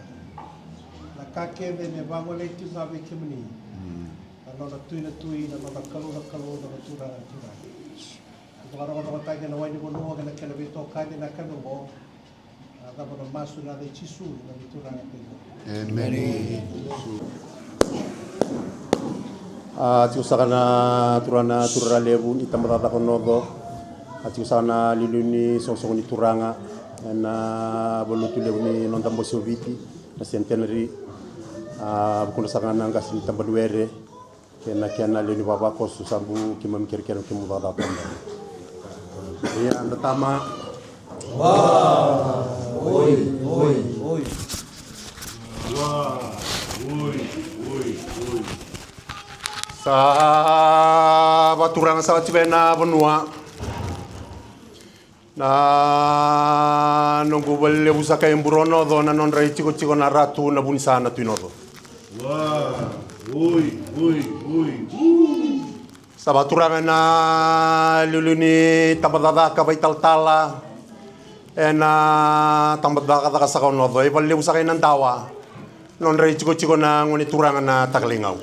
Na ka kece me vagolei tiko ga vei kemuni. Na nona Tui na tui, na nona Kalou na kalou, na nona Turaga na turaga. Vakarokorokotaki na wai ni vanua kei na kena veitokani na ka oqo. A cava na masu ena yaca i Jisu na veituraga kei na. Emeni. A tiko saka na turaga na Turaralevu ni Tabacakacaka o Noco. A tiko saka na liuliu ni soqosoqo ni turaga ena valenilotu levu ni noda bose o Viti na Centenary. A vukudra saka na qase ni Tabaniwere. Kei na kena lewe ni vavakoso, sa bau keimami kerekere kemu cakacaka toka. Ia, da tama. Wa, oi, oi, oi. Wa, oi, oi, oi. Sa vakaturaga saka tiko ena vanua. Na noqu valelevu saka e Buronoco na nodra itikotiko na Ratu na Vunisa na Tui Noco. Wa, oi, oi, oi. Sa vakaturaga ena liuliu ni tabacakacaka vakaitalatala ena tabacakacaka saka o Noco, e valelevu saka ena Dawa, nodra itikotiko na gone turaga na Takalaigau.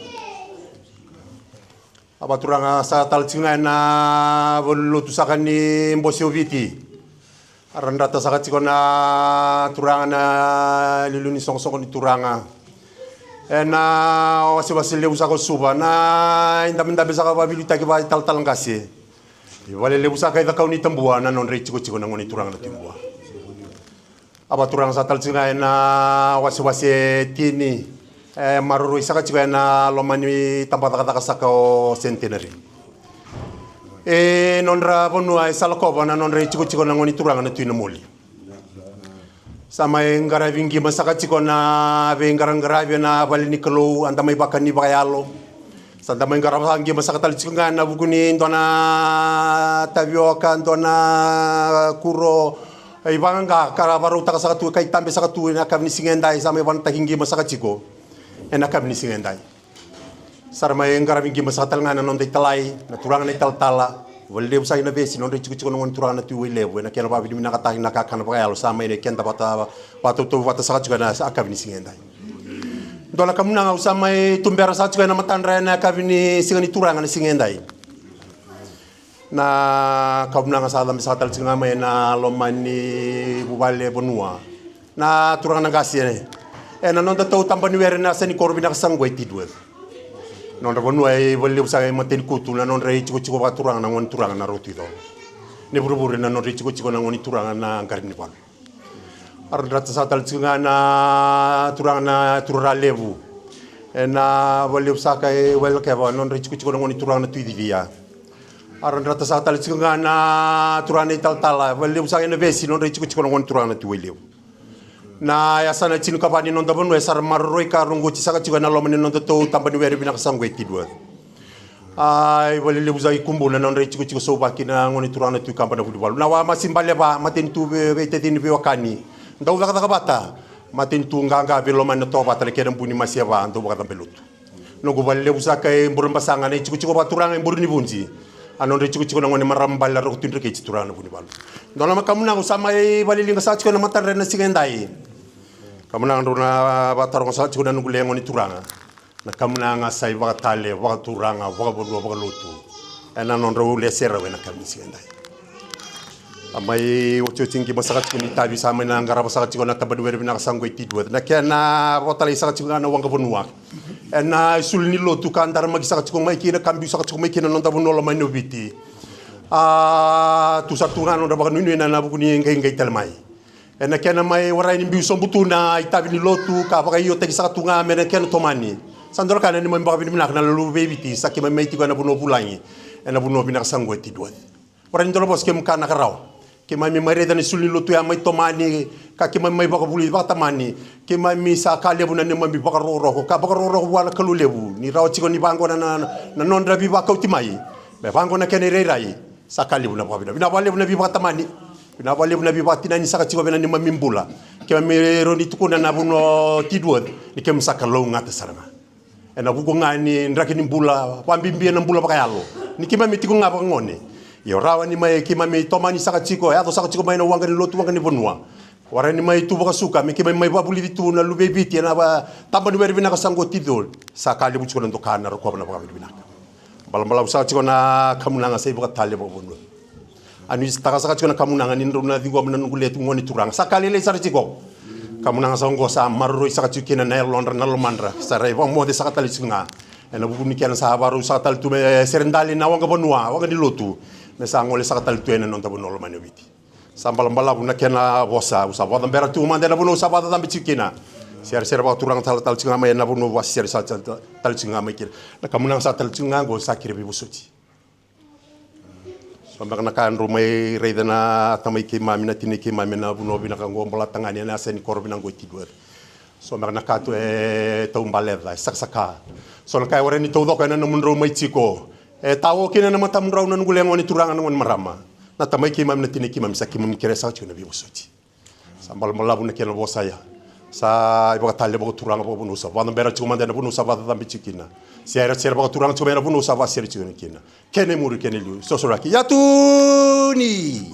A vakaturaga saka tale tiko ga ena valenilotu saka ni bose o Viti. A ra drata saka tiko na turaga na liuliu ni soqosoqo ni turaga ena wasewase levu saka o Suva, na idabedabe saka vakaveiliutaki vakaitalatala qase. E valelevu saka e Cakaunitabua na nodra itikotiko na gone turaga na Tui Bua. A vakaturaga saka tale tiko ga ena wasewase tini, e maroroi saka tiko ena loma ni tabacakacaka saka o Centenary. E nodra vanua e sa lakova na nodra itikotiko na gone turaga na Tui Namoli. Sa mai qaravi qima saka tiko na veiqaraqaravi ena vale ni Kalou, a da mai vaka ni vakayalo. Sa da mai qarava saka qima saka tale tiko ga ena vuku ni dua na tavioka, dua na kuro, e vaqaqa ka ra vakarautaka saka tu, ka itabe saka tu ena yakavi ni siga edai, sa mai vanataki qima saka tiko ena yakavi ni siga edai. Sa ra mai qaravi qima saka tale ga na noda italai, na turaga na italatala, valelevu saka i Navesi, nodra itikotiko na gone turaga na Tui Wailevu, ena kena vakavinavinakataki na kakana vakayalo sa mai na keda vata, vakatautauvata saka tiko ena yakavi ni siga edai. Dua na kamunaga au sa mai tubera saka tiko ena matadra ena yakavi ni siga ni turaga na siga edai. Na kamunaga sa cabe saka tale tiko ga mai ena loma ni vuvale vanua na turaga na qase ena noda tau Tabaniwere na yasa ni koro vinaka saka oqo e Tidworth. Nodra vanua e valelevu saka e Matanikutu na nodra itikotiko vakaturaga na gone turaga na Rotui Colo. Ni vurevure na nodra itikotiko na gone turaga na Qaranivalu. A ra drata saka tale tiko ga na turaga na Turaralevu ena valelevu saka e Wailakeva, nodra itikotiko na gone turaga na Tui Civia. A ra drata saka tale tiko ga na turaga na italatala, valelevu saka e Navesi, nodra itikotiko na gone turaga na Tui Wailevu. Na yasana tinikava ni noda vanua e sa ra maroroi ka roqoti saka tiko ena loma ni noda tau Tabaniwere vinaka saka oqo e Tidworth. A, e valelevu saka i Kubuna na nodra itikotiko sauvaki na gone turaga na Tui Kaba na Vunivalu. Na Wamasi Baleva, matanitu vei, veitacini veiwekani, dau cakacaka vata, matanitu qaqa veilomani na Tovata, na kena bu ni masi e va, dau vakacabe lotu. Noqu valelevu saka e Burebasaga na itikotiko vakaturaga e Burenivuji, a nodra itikotiko na gone marama bale na Roko Tui Dreketi, turaga na Vunivalu. Dua na kamunaga au sa mai vakaliliga saka tiko ena matadra ena siga edai. Kamunaga drau na vakataroga saka tiko na noqu lewe gone turaga. Na kamunaga sa ivakatale vakaturaga, vakavanua, vakalotu ena nodrau leserau ena yakavi ni siga edai. A mai otioti qima saka tiko ni tavi sa mai na qarava saka tiko na Tabaniwere vinaka saka oqo e Tidworth, na kena vakatalai saka tiko ga na waqa vanua ena isulu ni lotu ka daramaki saka tiko mai kina, ka biu saka tiko mai kina na noda vanua lomani o Viti. A tu saka tu ga na nodra vakanuinui ena vuku ni qaiqai tale mai. Ena kena mai warai ni biu sobu tu na itavi ni lotu ka vakaiotaki saka tu ga me na kena tomani. Sa dua na ka na neimami vakavinavinaka na Luve i Viti, sa keimami mai tiko ena vanua vulagi, ena vanua vinaka saka oqo e Tidworth. Warai ni dua na vosa, keimami ka na ka rawa. Keimami mai raica na isulu ni lotu ya mai tomani, ka keimami mai vakavulici vakatamani. Keimami sa ka levu na neimami vakarokoroko, ka vakarokoroko vua na Kalou levu ni rawa tiko ni vaqo na, na, na nodra veivakauti mai. Me vaqo na kena irairai. Sa ka levu na vakavinavinaka, vinaka vakalevu na veivakatamani. Vinaka vakalevu na veivakatinani saka tiko vei na neimami bula. Keimami rawa ni tukuna na vanua o Tidworth ni keimami sa kalougata sara ga. Ena vuku ga ni draki ni bula, vakabibi ena bula vakayalo. Ni keimami tiko ga vakagone. Io, rawa ni mai keimami tomani saka tiko, yaco saka tiko mai na waqa ni lotu, waqa ni vanua. Warai ni mai tu vakasuka, me keimami mai vakavulici tu na luve i Viti, ena va-, taba ni were vinaka sa qo tiko. Sa ka levu tiko na doka na rokova na vakavinavinaka. Balabalavu saka tiko na kamunaga sa ivakatale vakavanua. A nuitaka saka tiko na kamunaga ni drau na ciqoma na noqu letu gone turaga. Sa ka lailai sara tiko. Kamunaga sa oqo sa maroroi saka tiko kina na yalodra na lomadra. Sa rai vakamoce saka tale tiko ga. Ena vuku ni kena sa varau saka tale tu me sere dali na waqa vanua, waqa ni lotu. Me sa gole saka tale tu ena noda vanua lomani o Viti. Sa balabalavu na kena vosa, au sa vakacabera tu mada ena vanua au sa vakacabe tiko kina. Seresere vakaturaga tale tale tiko ga mai ena vanua au sa sere saka tale tiko ga mai kina. Na kamunaga sa tale tiko ga oqo sa kere veivosoti. So beka na ka drau mai raica na tamai keimami, na tinai keimami ena vanua vinaka oqo, Bolatagane, ena yasa ni koro vinaka oqo e Tidwell. So beka na ka tu e taubaleca, e sakasaka. So na ka e warai ni taucoko ena nomudrau mai tiko. E tao kina na matamudrau na noqu lewe gone turaga, na gone marama. Na tamai keimami, na tinai keimami, sa keimami kerea saka tiko na veivosoti. Sa balabalavu na kena vosa ya. Sa ivakatale vakaturaga vakavanua sa vakacabera tiko mada ena vanua sa vakacabe tiko kina. Seresere vakaturaga tiko mai ena vanua sa vakasere tiko kina. Kena imuri kena iliu. Sosoraki. Yatuni.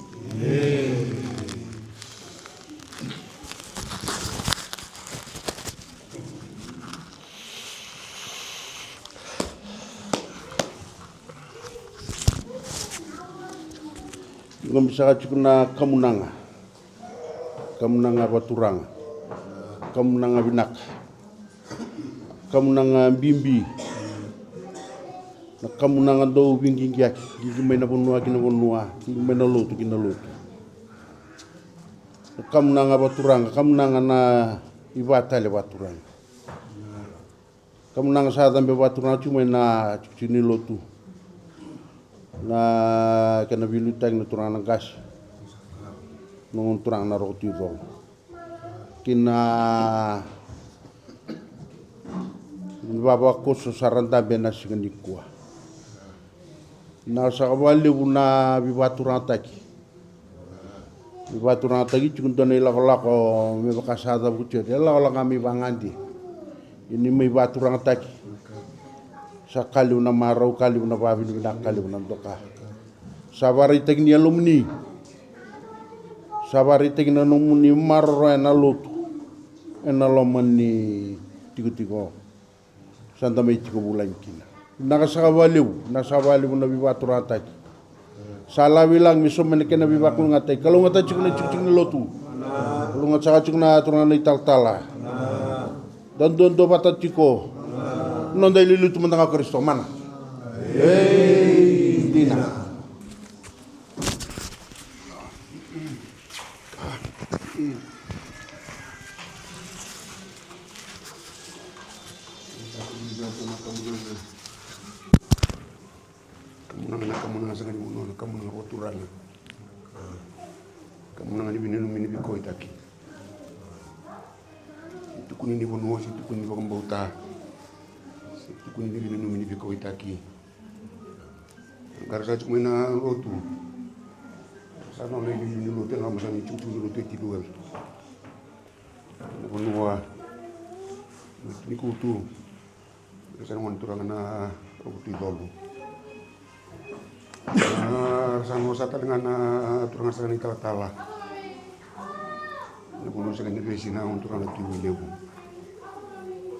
Qo me saka tiko na kamunaga. Kamunaga vakaturaga. Kamunaga vinaka. Kamunaga bibi. Na kamunaga dau veiqiqiyaki, qiqi mai na vanua ki na vanua, qiqi mai na lotu ki na lotu. Na kamunaga vakaturaga, kamunaga na ivakatale vakaturaga. Kamunaga sa cabe vakaturaga tiko mai na tikotiko ni lotu. Na kena veiliutaki na turaga na qase. Na gone turaga na Roko Tui Colo. Kina vavakoso sa ra dabe ena siga nikua. Na saka vakalevu na veivakaturagataki. Veivakaturagataki tiko dua na ilakolako me vaka sa cavuti oti. E lakolako ga me ivakagade. Ia ni mai vakaturagataki. Sa ka levu na marau, ka levu na vakavinavinaka, ka levu na doka. Sa vakaraitaki ni yalomuni. Sa vakaraitaki na nomuni maroroya na lotu. Ena loma ni tikotiko. Sa da mai tiko vulagi kina. Vinaka saka vakalevu, vinaka saka vakalevu na veivakaturagataki. Sa lave i lagi me sauma na kena veivakalougatataki. Kalougata tiko na tikotiko ni lotu. Kalougata saka tiko na turaga na italatala. Da duadua vata tiko. Noda iliuliu tu mada ga o Karisito, mana. Ei, dina. Kamunaga na kamunaga saka ni vanua, na kamunaga vakaturaga. Kamunaga ni veinanumi ni veikauwaitaki. Se tukuni ni vanua, se tukuni ni vakabauta. Se tukuni ni veinanumi ni veikauwaitaki. Qara sa tiko mai na lotu. Sa nona iliuliu ni lotu, ena loma saka ni tikotiko ni lotu e Tidwell. Na vanua. Na tini kutu. Sa na gone turaga na Roko Tui Colo. Sa na sa tale ga na turaga saka na italatala. Na vanua saka ni vesi na gone turaga na Tui Veilevu.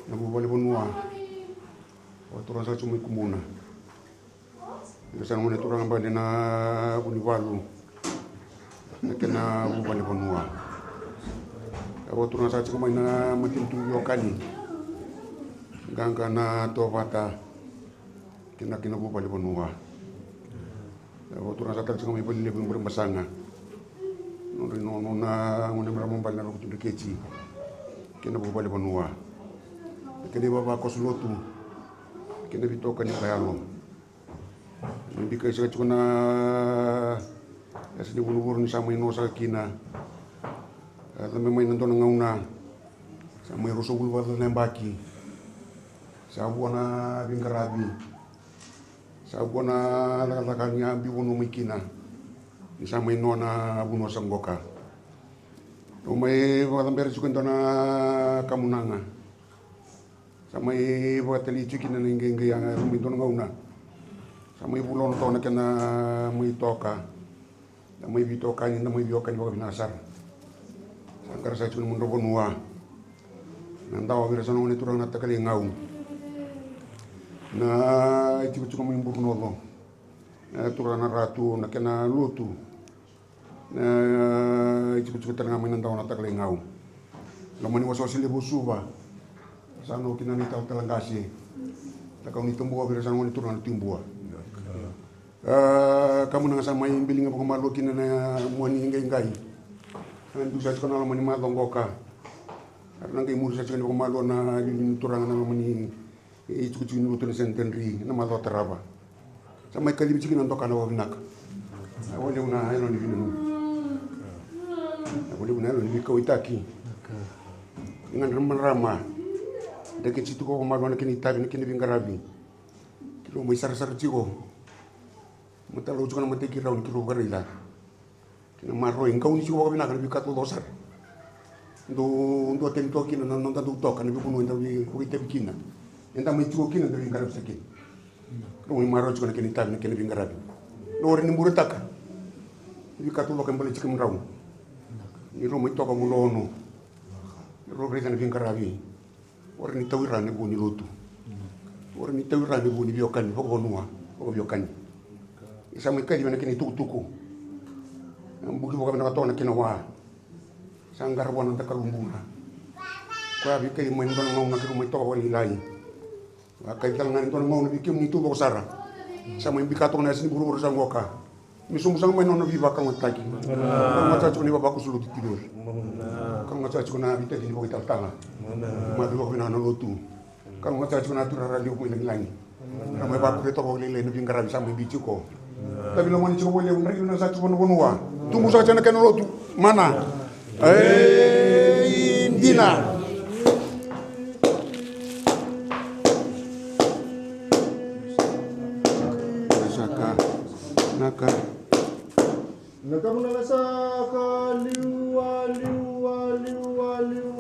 Na vuvale vanua. O turaga saka tiko mai Kumuna. Io, sa na gone turaga bale na Vunivalu. Na kena vuvale vanua. Au turaga sa tiko mai na matanitu Viokani. Qaqa na Tovata. Kena kena vuvale vanua. Au turaga sa tale tiko mai Valelevu i Burebasaga. Nodra inono na gone marama bale na Roko Tui Dreketi. Kena vuvale vanua. Na kena ivavakoso lotu. Kena veitokani vakayalo. Ni bikai saka tiko na yasa ni vuravura ni sa mai no saka kina. A cabe mai na dua na gauna. Sa mai ruasagavulu vakacaca na yabaki. Sa vua na veiqaravi. Sa vua na cakacaka ni a biu vanua mai kina. Ni sa mai no na vanua sa qoka. Au mai vakacabera tiko e dua na kamunaga. Sa mai vakatali tiko kina na iqaiqai, a, mai dua na gauna. Sa mai vulono toka na kena mai toka. Da mai veitokani, da mai veiwekani vakavinaka sara. Sa qara saka tiko na nomudrau vanua. Na dawa vei ira sa na gone turaga na Takalei Gau. Na itikotiko mai Burunoco. Na turaga na Ratu, na kena lotu. Na itikotiko tale ga mai na dawa na Takalei Gau. Loma ni wasewase levu o Suva. Sa na kina na italatala qase. Takau ni Tubua vei ira sa na gone turaga na Tubua. A, ka muna ga sa mai biliga vakamalua kina na mua ni qaiqai. A, dua sa tiko na loma ni macawa qoka. Era na qai muri sa tiko ni vakamalua na liuliu ni turaga na loma ni itikotiko ni lotu na Centenary na macawa tarava. Sa mai kacivi tiko kina na doka na vakavinaka. A, vakalevu na yalo ni vinanumi. A, vakalevu na yalo ni veikauwaitaki. Ni gadra marama. Da kei tiko vakamalua na kena itavi, na kena veiqaravi. Keirau mai sarasara tiko. Matalau tiko na matai keirau ni keirau vakaraica. Kei na maroroi, gauni tiko vakavinaka na veika taucoko sara. Dau, dau tani toka kina na noda dau toka na veivanua eda vei, vakaitavi kina. Eda mai tiko kina, eda veiqaravi sara kina. Keirau mai maroroi tiko na kena itavi, na kena veiqaravi. Dau rawa ni buretaka na veika taucoko e baleti kemudrau. Ni rau mai toka vulono. Ni rau raica na veiqaravi. Ora ni tau ira na vu ni lotu. Ora ni tau ira na vu ni veiwekani, vakavanua, vakaveiwekani. Ni sa mai kacivi na kena itukutuku. Na buki vakavinaka toka na kena wa. Sa qara vua na noda Kalou bula. Koya a veikacivi mai na dua na gauna keirau mai toka vakalailai. A kacivi tale ga ni dua na gauna vei kemuni taucoko sara. Sa mai bika toka na yasa ni vuravura sa qoka. Me sobu sara mai na nona veivakalougatataki. Kalougata sara tiko na ivavakoso lotu tiko. Kalougata sara tiko na veitacini vakaitalatala. Matai vakavinaka na lotu. Kalougata sara tiko na turaga levu mai lagilagi. Ra mai vakuria toka vakalailai na veiqaravi sa mai bi tiko. Tavi lomani tiko vakalevu, draki vinaka sara tiko na vanua. Tubu sara tiko na kena lotu. Mana. Ei, dina. Saka. Naka. Na kamu na saka, liwa, liwa, liwa, liwa.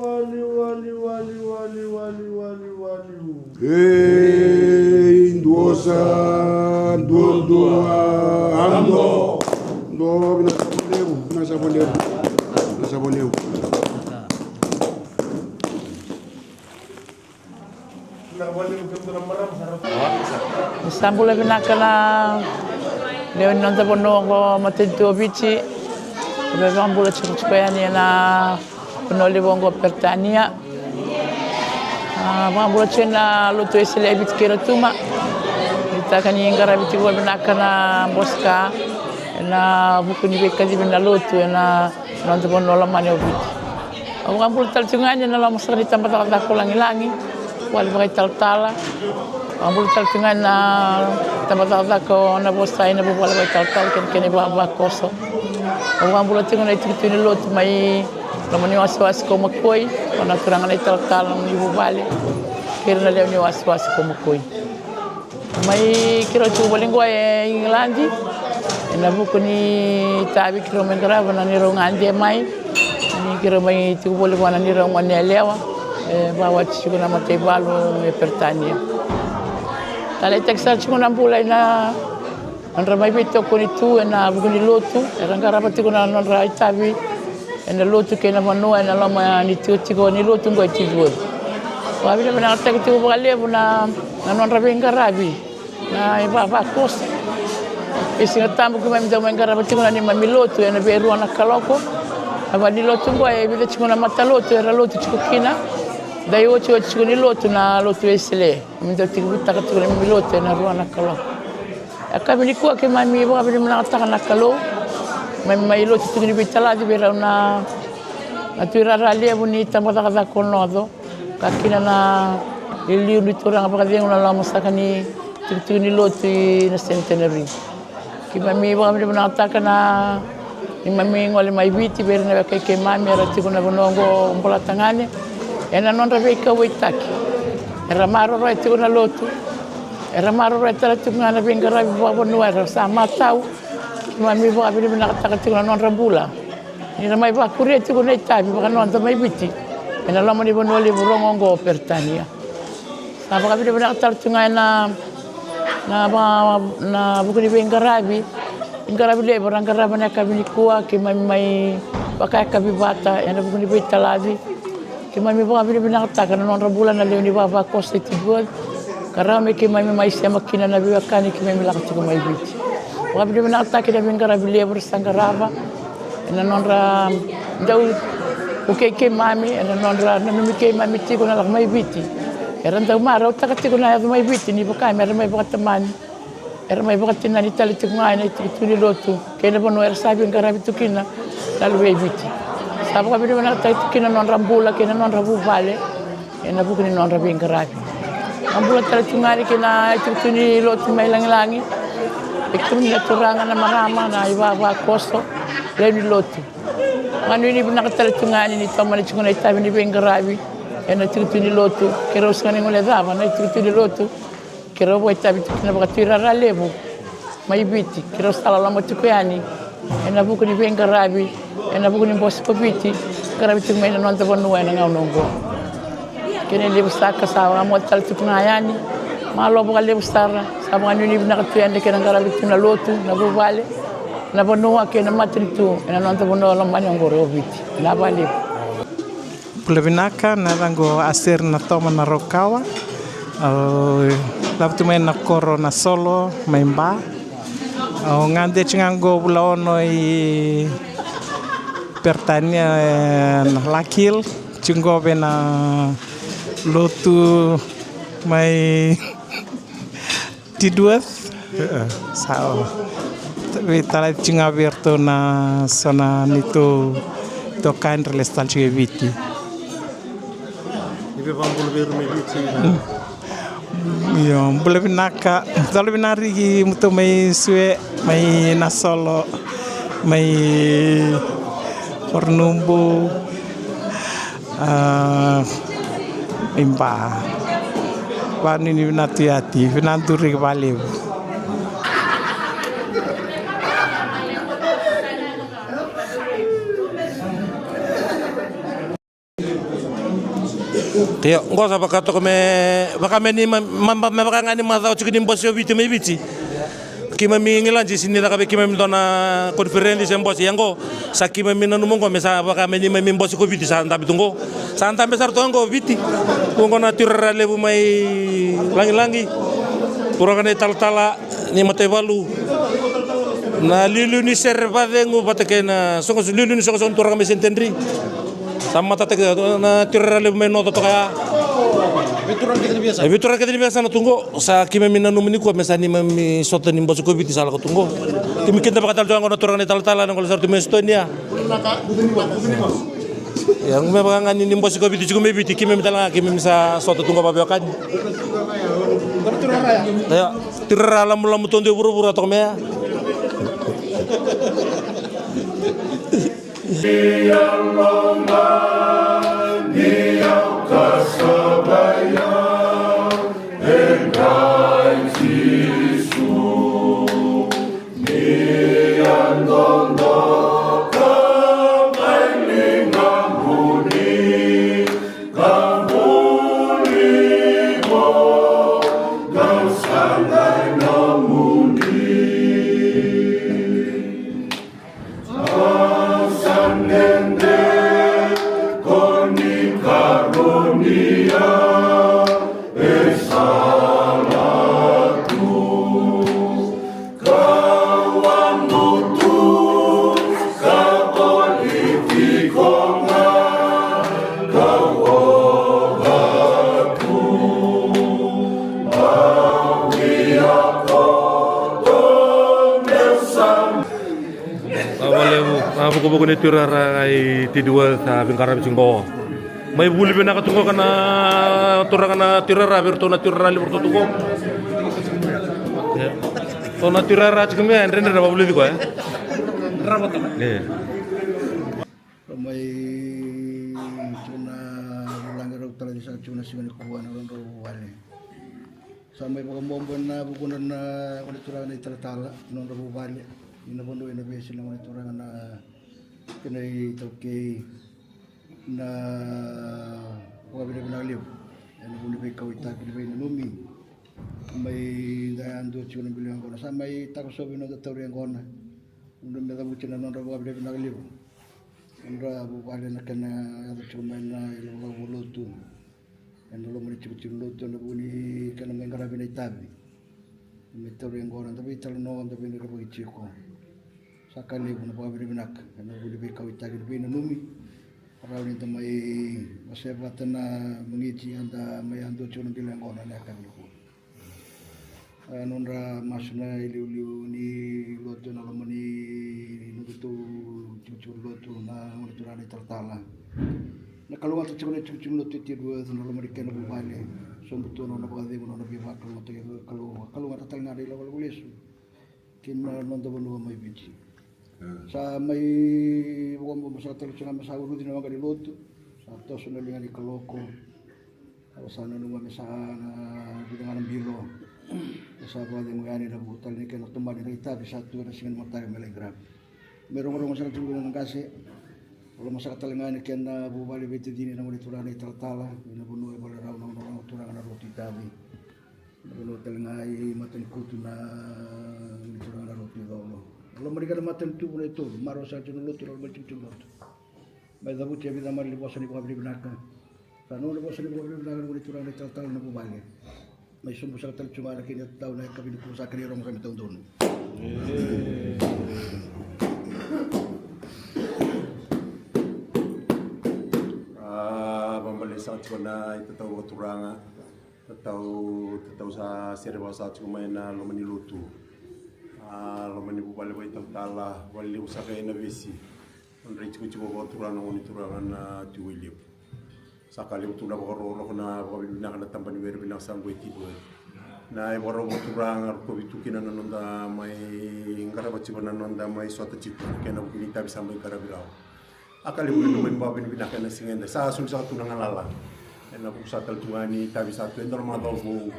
Ei, dua sa, dua, dua, ando. Dua, vinaka sa vakalevu, vinaka sa vakalevu. Vinaka sa vakalevu. Ni sa bula vinaka na lewe ni noda vanua oqo, matanitu o Viti. Vei vakabula tikotiko yani ena vanua levu oqo o Peritania. A, vakabula tiko na lotu Wesele e Viti kei Rotuma. Ni taka ni qaravi tiko vakavinaka na bosika ena vuku ni veikacivi na lotu ena noda vanua lomani o Viti. Au vakabula tale tiko ga yani ena loma saka ni tabacakacaka o Lagilagi, vale vakaitalatala. Vakabula tale tiko ga yani na tabacakacaka o Navosai, na vuvale vakaitalatala kei na kena ivavakoso. Au vakabula tiko na itikotiko ni lotu mai loma ni wasewase ko Makoi, ko na turaga na italatala, loma ni vuvale kei ira na lewe ni wasewase ko Makoi. Mai keirau tiko voli qo e Igiladi ena vuku ni itavi keirau mai qarava na neirau gade mai. Ni keirau mai tiko voli vua na neirau gone yalewa e vakawati tiko na mataivalu e Peritania. Taleitaki sara tiko na bula ena nodra mai veitokoni tu ena vuku ni lotu, era qarava tiko na nodra itavi ena lotu kei na vanua ena loma ni tikotiko ni lotu qo e Tivuevu. Vakavinavinakataki tiko vakalevu na, na nodra veiqaravi na ivavakoso. E Sigatabu keimami dau mai qarava tiko na neimami lotu ena veirua na kaloko. Na vale ni lotu qo e vica tiko na matalotu era lotu tiko kina. Dau otioti tiko ni lotu na lotu Wesele. Keimami dau tiko vitaka tiko na neimami lotu ena rua na kaloko. Yakavi nikua keimami vakavinavinakataka na Kalou. Keimami mai lotu tiko ni veitalaci vei rau na, na tuirara levu ni tabacakacaka o Noco, ka kina na iliuliu ni turaga vakacegu na loma saka ni tikotiko ni lotu i na Centenary. Keimami vakavinavinakataka na neimami gole mai Viti vei ira na wekai keimami era tiko na vanua oqo o Bolatagane ena nodra veikauwaitaki. Era maroroya tiko na lotu. Era maroroya tale tiko ga na veiqaravi vakavanua era sa matau. Keimami vakavinavinakataka tiko na nodra bula ni ra mai vakuria tiko na itavi vakanoda mai Viti ena loma ni vanua levu rogo oqo o Peritania. Sa vakavinavinaka tale tu ga ena, na, va- na vuku ni veiqaravi, veiqaravi levu era qarava na yakavi nikua, keimami mai vakayakavi vata ena vuku ni veitalaci. Keimami vakavinavinakataka na nodra bula na lewe ni vavakoso i Tibua, ka rawa me keimami mai sema kina na veiwekani keimami lako tiko mai Viti. Vakavinavinakataki na veiqaravi levu era sa qarava ena nodra dau vukei keimami, ena nodra nanumi keimami tiko na lako mai Viti. Era dau marautaka tiko na yaco mai Viti ni vaka me ra mai vakatamani, era mai vakatinani tale tiko ga ena itukutuku ni lotu kei na vanua era sa veiqaravi tu kina na luvei Viti. Sa vakavinavinakataki tu kina na nodra bula kei na nodra vuvale ena vuku ni nodra veiqaravi. A bula tale tu ga yani kei na itukutuku ni lotu mai Lagilagi, e kemuni na turaga, na marama, na ivavakoso, lewe ni lotu. Ganuinui vinaka tale tu ga yani ni tomana tiko na itavi ni veiqaravi ena itukutuku ni lotu. Keirau sega ni guilecava na itukutuku ni lotu, keirau vakaitavi tu kina vakatuirara levu mai Viti, keirau sa loloma tiko yani ena vuku ni veiqaravi, ena vuku ni bose ko Viti, qaravi tiko mai na noda vanua ena gauna oqo. Kena ilevu saka sa vakamoce tale tiko ga yani. Malo vakalevu sara, sa vakanuinui vinaka tu yani kei na qaravi tu na lotu, na vuvale, na vanua kei na matanitu ena noda vanua lomani oqori o Viti. Vinaka vakalevu. Bula vinaka, na yacaqu o Aser Natoma Narokawa. Au lavo tu mai na koro Nasolo mai Ba. Au gade tiko ga qo vula ono i Peritania, e, na Larkhill. Tiko qo vei na lotu mai Tidworth. Sa veitalai tiko ga vei iratou na so na neitou itokani ra lesu tale tiko e Viti. Ni veivakabula vei ira mai Viti. Io, bula vinaka. Bula vinaka Riki, mutou mai Sue, mai Nasolo, mai Koronubu. A, i Ba. Vakanuinui vinaka tu yati, vinaka duri vakalevu. Io, qo sa vaka toka me vaka me ni ma- ma- ma- me vaka ga ni macawa tiko ni bose o Viti mai Viti. Keimami giladi se ni caka vei keimami dua na koniferedi se bose, ia qo sa keimami nanuma qo me sa vaka me neimami bose ko Viti sa dabe tu qo. Sa dabe sara toka qo Viti. Qo na tuirara levu mai Lagilagi, turaga na italatala ni mataivalu. Na liuliu ni sere vacegu vata kei na soqo- liuliu ni soqosoqo ni turaga mai Saint Andrew. Sa matataki na tuirara levu mai Noco toka ya. E vei turaga kece ni veiyasana tu qo. Sa keimami nanuma nikua me sa neimami sota ni bose ko Viti sa lako tu qo. Keimami kidavaka tale tu qo na turaga na italatala na qolo sara tu mai Estonia. Ia, me vaka ga ni bose ko Viti tiko mai Viti, keimami tale ga keimami sa sota tu qo vakaveiwekani. Ia, tuirara lamulamu tu e vuravura toka mai ya. Vakalevu na vukuvuku ni tuirara i Tidworth, a veiqaravi tiko qo. Mai vuli vinaka tu qo ka na turaga na tuirara vei iratou na tuirara levu ratou tu qo. Ia, ratou na tuirara tiko mai ya, e dredre na vakavulici koya. Ia. Ra mai tiko na vulagi rau tala ni sa tiko na siga nikua na nodrau vale. Sa mai vakabobo ena vukudra na gone turaga na italatala, nodra vuvale, ni na vanua ena veiyasana na gone turaga na kena itaukei na vakavinavinaka levu. Ena vuku ni veikauwaitaki ni veinanumi. Mai da yadua tiko na bilo yaqona, sa mai takosovi na noda tauri yaqona. Nodra me cavuti na nodra vakavinavinaka levu. Nodra vuvale na kena yaco tiko mai na ilakolako vakalotu. Ena loma ni tikotiko lotu ena vuku ni kena mai qaravi na itavi. Me tauri yaqona, da veitalanoa, da veirairai tiko. Sa ka levu na vakavinavinaka ena vuku ni veikauwaitaki ni veinanumi. Rawa ni da mai wasea vata na magiti eda mai yadua tiko na bilo yaqona ena yakavi nikua. A, nodra masu na iliuliu ni lotu ena loma ni nodatou tikotiko lotu, na gone turaga na italatala. Na kalougata tiko na tikotiko lotu e Tidworth ena loma ni kena vuvale. Sobu tu na nona vakacegu, na nona veivakalougatataki, kalou, kalougata tale ga na ilakolako lesu kina noda vanua mai Viti. Sa mai vakabobo saka tale tu ga me sa uruci na waqa ni lotu. Sa toso na liga ni kaloko. Au sa nanuma me sa na vica ga na bilo. Me sa vakacegu yani ena vuku tale ni kena tomani na itavi sa tu ena siga ni mataka me lai qaravi. Me rogorogo saka tiko na qase. Loma saka tale ga ena kena vuvale veitacini na gone turaga na italatala. Ena vanua e Valerau, na gone turaga na Ratu Itavi. Vanua tale ga i Matanikutu, na gone turaga na Ratu Icolo. Loma ni kena matanitu vanua e tolu, marau saka tiko na lotu, loma ni tikotiko lotu. Mai cavuti e vica mali ni vosa ni vakavinavinaka. Sa nona vosa ni vakavinavinaka na gone turaga na italatala na vuvale. Mai sobu saka tale tu ga na kena tau na yakavi nikua, sa kena irogo sa me taudonu. A, vabale saka tiko na itatau vakaturaga. Tatau, tatau sa sere vaka sa tiko mai na loma ni lotu. A, loma ni vuvale vakaitalatala, vale levu saka ena vesi. Nodra itikotiko vakaturaga na gone turaga na Tui Wailevu. Sa ka levu tu na vakarokoroko, na vakavinavinaka na tabana ni were vinaka sa qo e Tidworth. Na ivakarau vakaturaga rokovi tu kina na noda mai qarava tiko, na noda mai sota tiko kei na vuku ni itavi sa mai qaravi rawa. A ka levu na mai vakavinavinaka ena siga eda sa soli saka tu na galala. Ena vuku sa tale tu ga ni itavi sa tu e dua na macawa vou.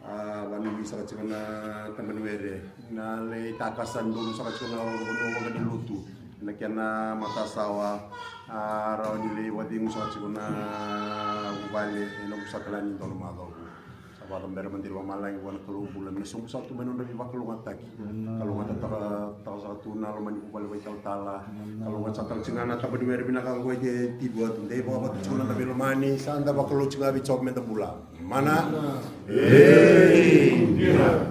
A, vanuinui saka tiko na tabana ni were. Na lai takasa donu saka tiko na vanua waqa ni lotu. Ena kena matasawa. A, rawa ni lai vakacegu saka tiko na vuvale. Ena vuku sa tale ga ni dua na macawa vou. Sa vakacabera mada i lomalagi vua na Kalou bula me na sobu saka tu mai na nodra veivakalougatataki. Kalougata taka, taka saka tu na loma ni vuvale vakaitalatala. Kalougata saka tale tiko ga na tabana ni were vinaka qo e Tidworth. Dei vakavata tiko na veilomani, sa da vakalou tiko ga vei Jiova me da bula. Mana. Ei, dina.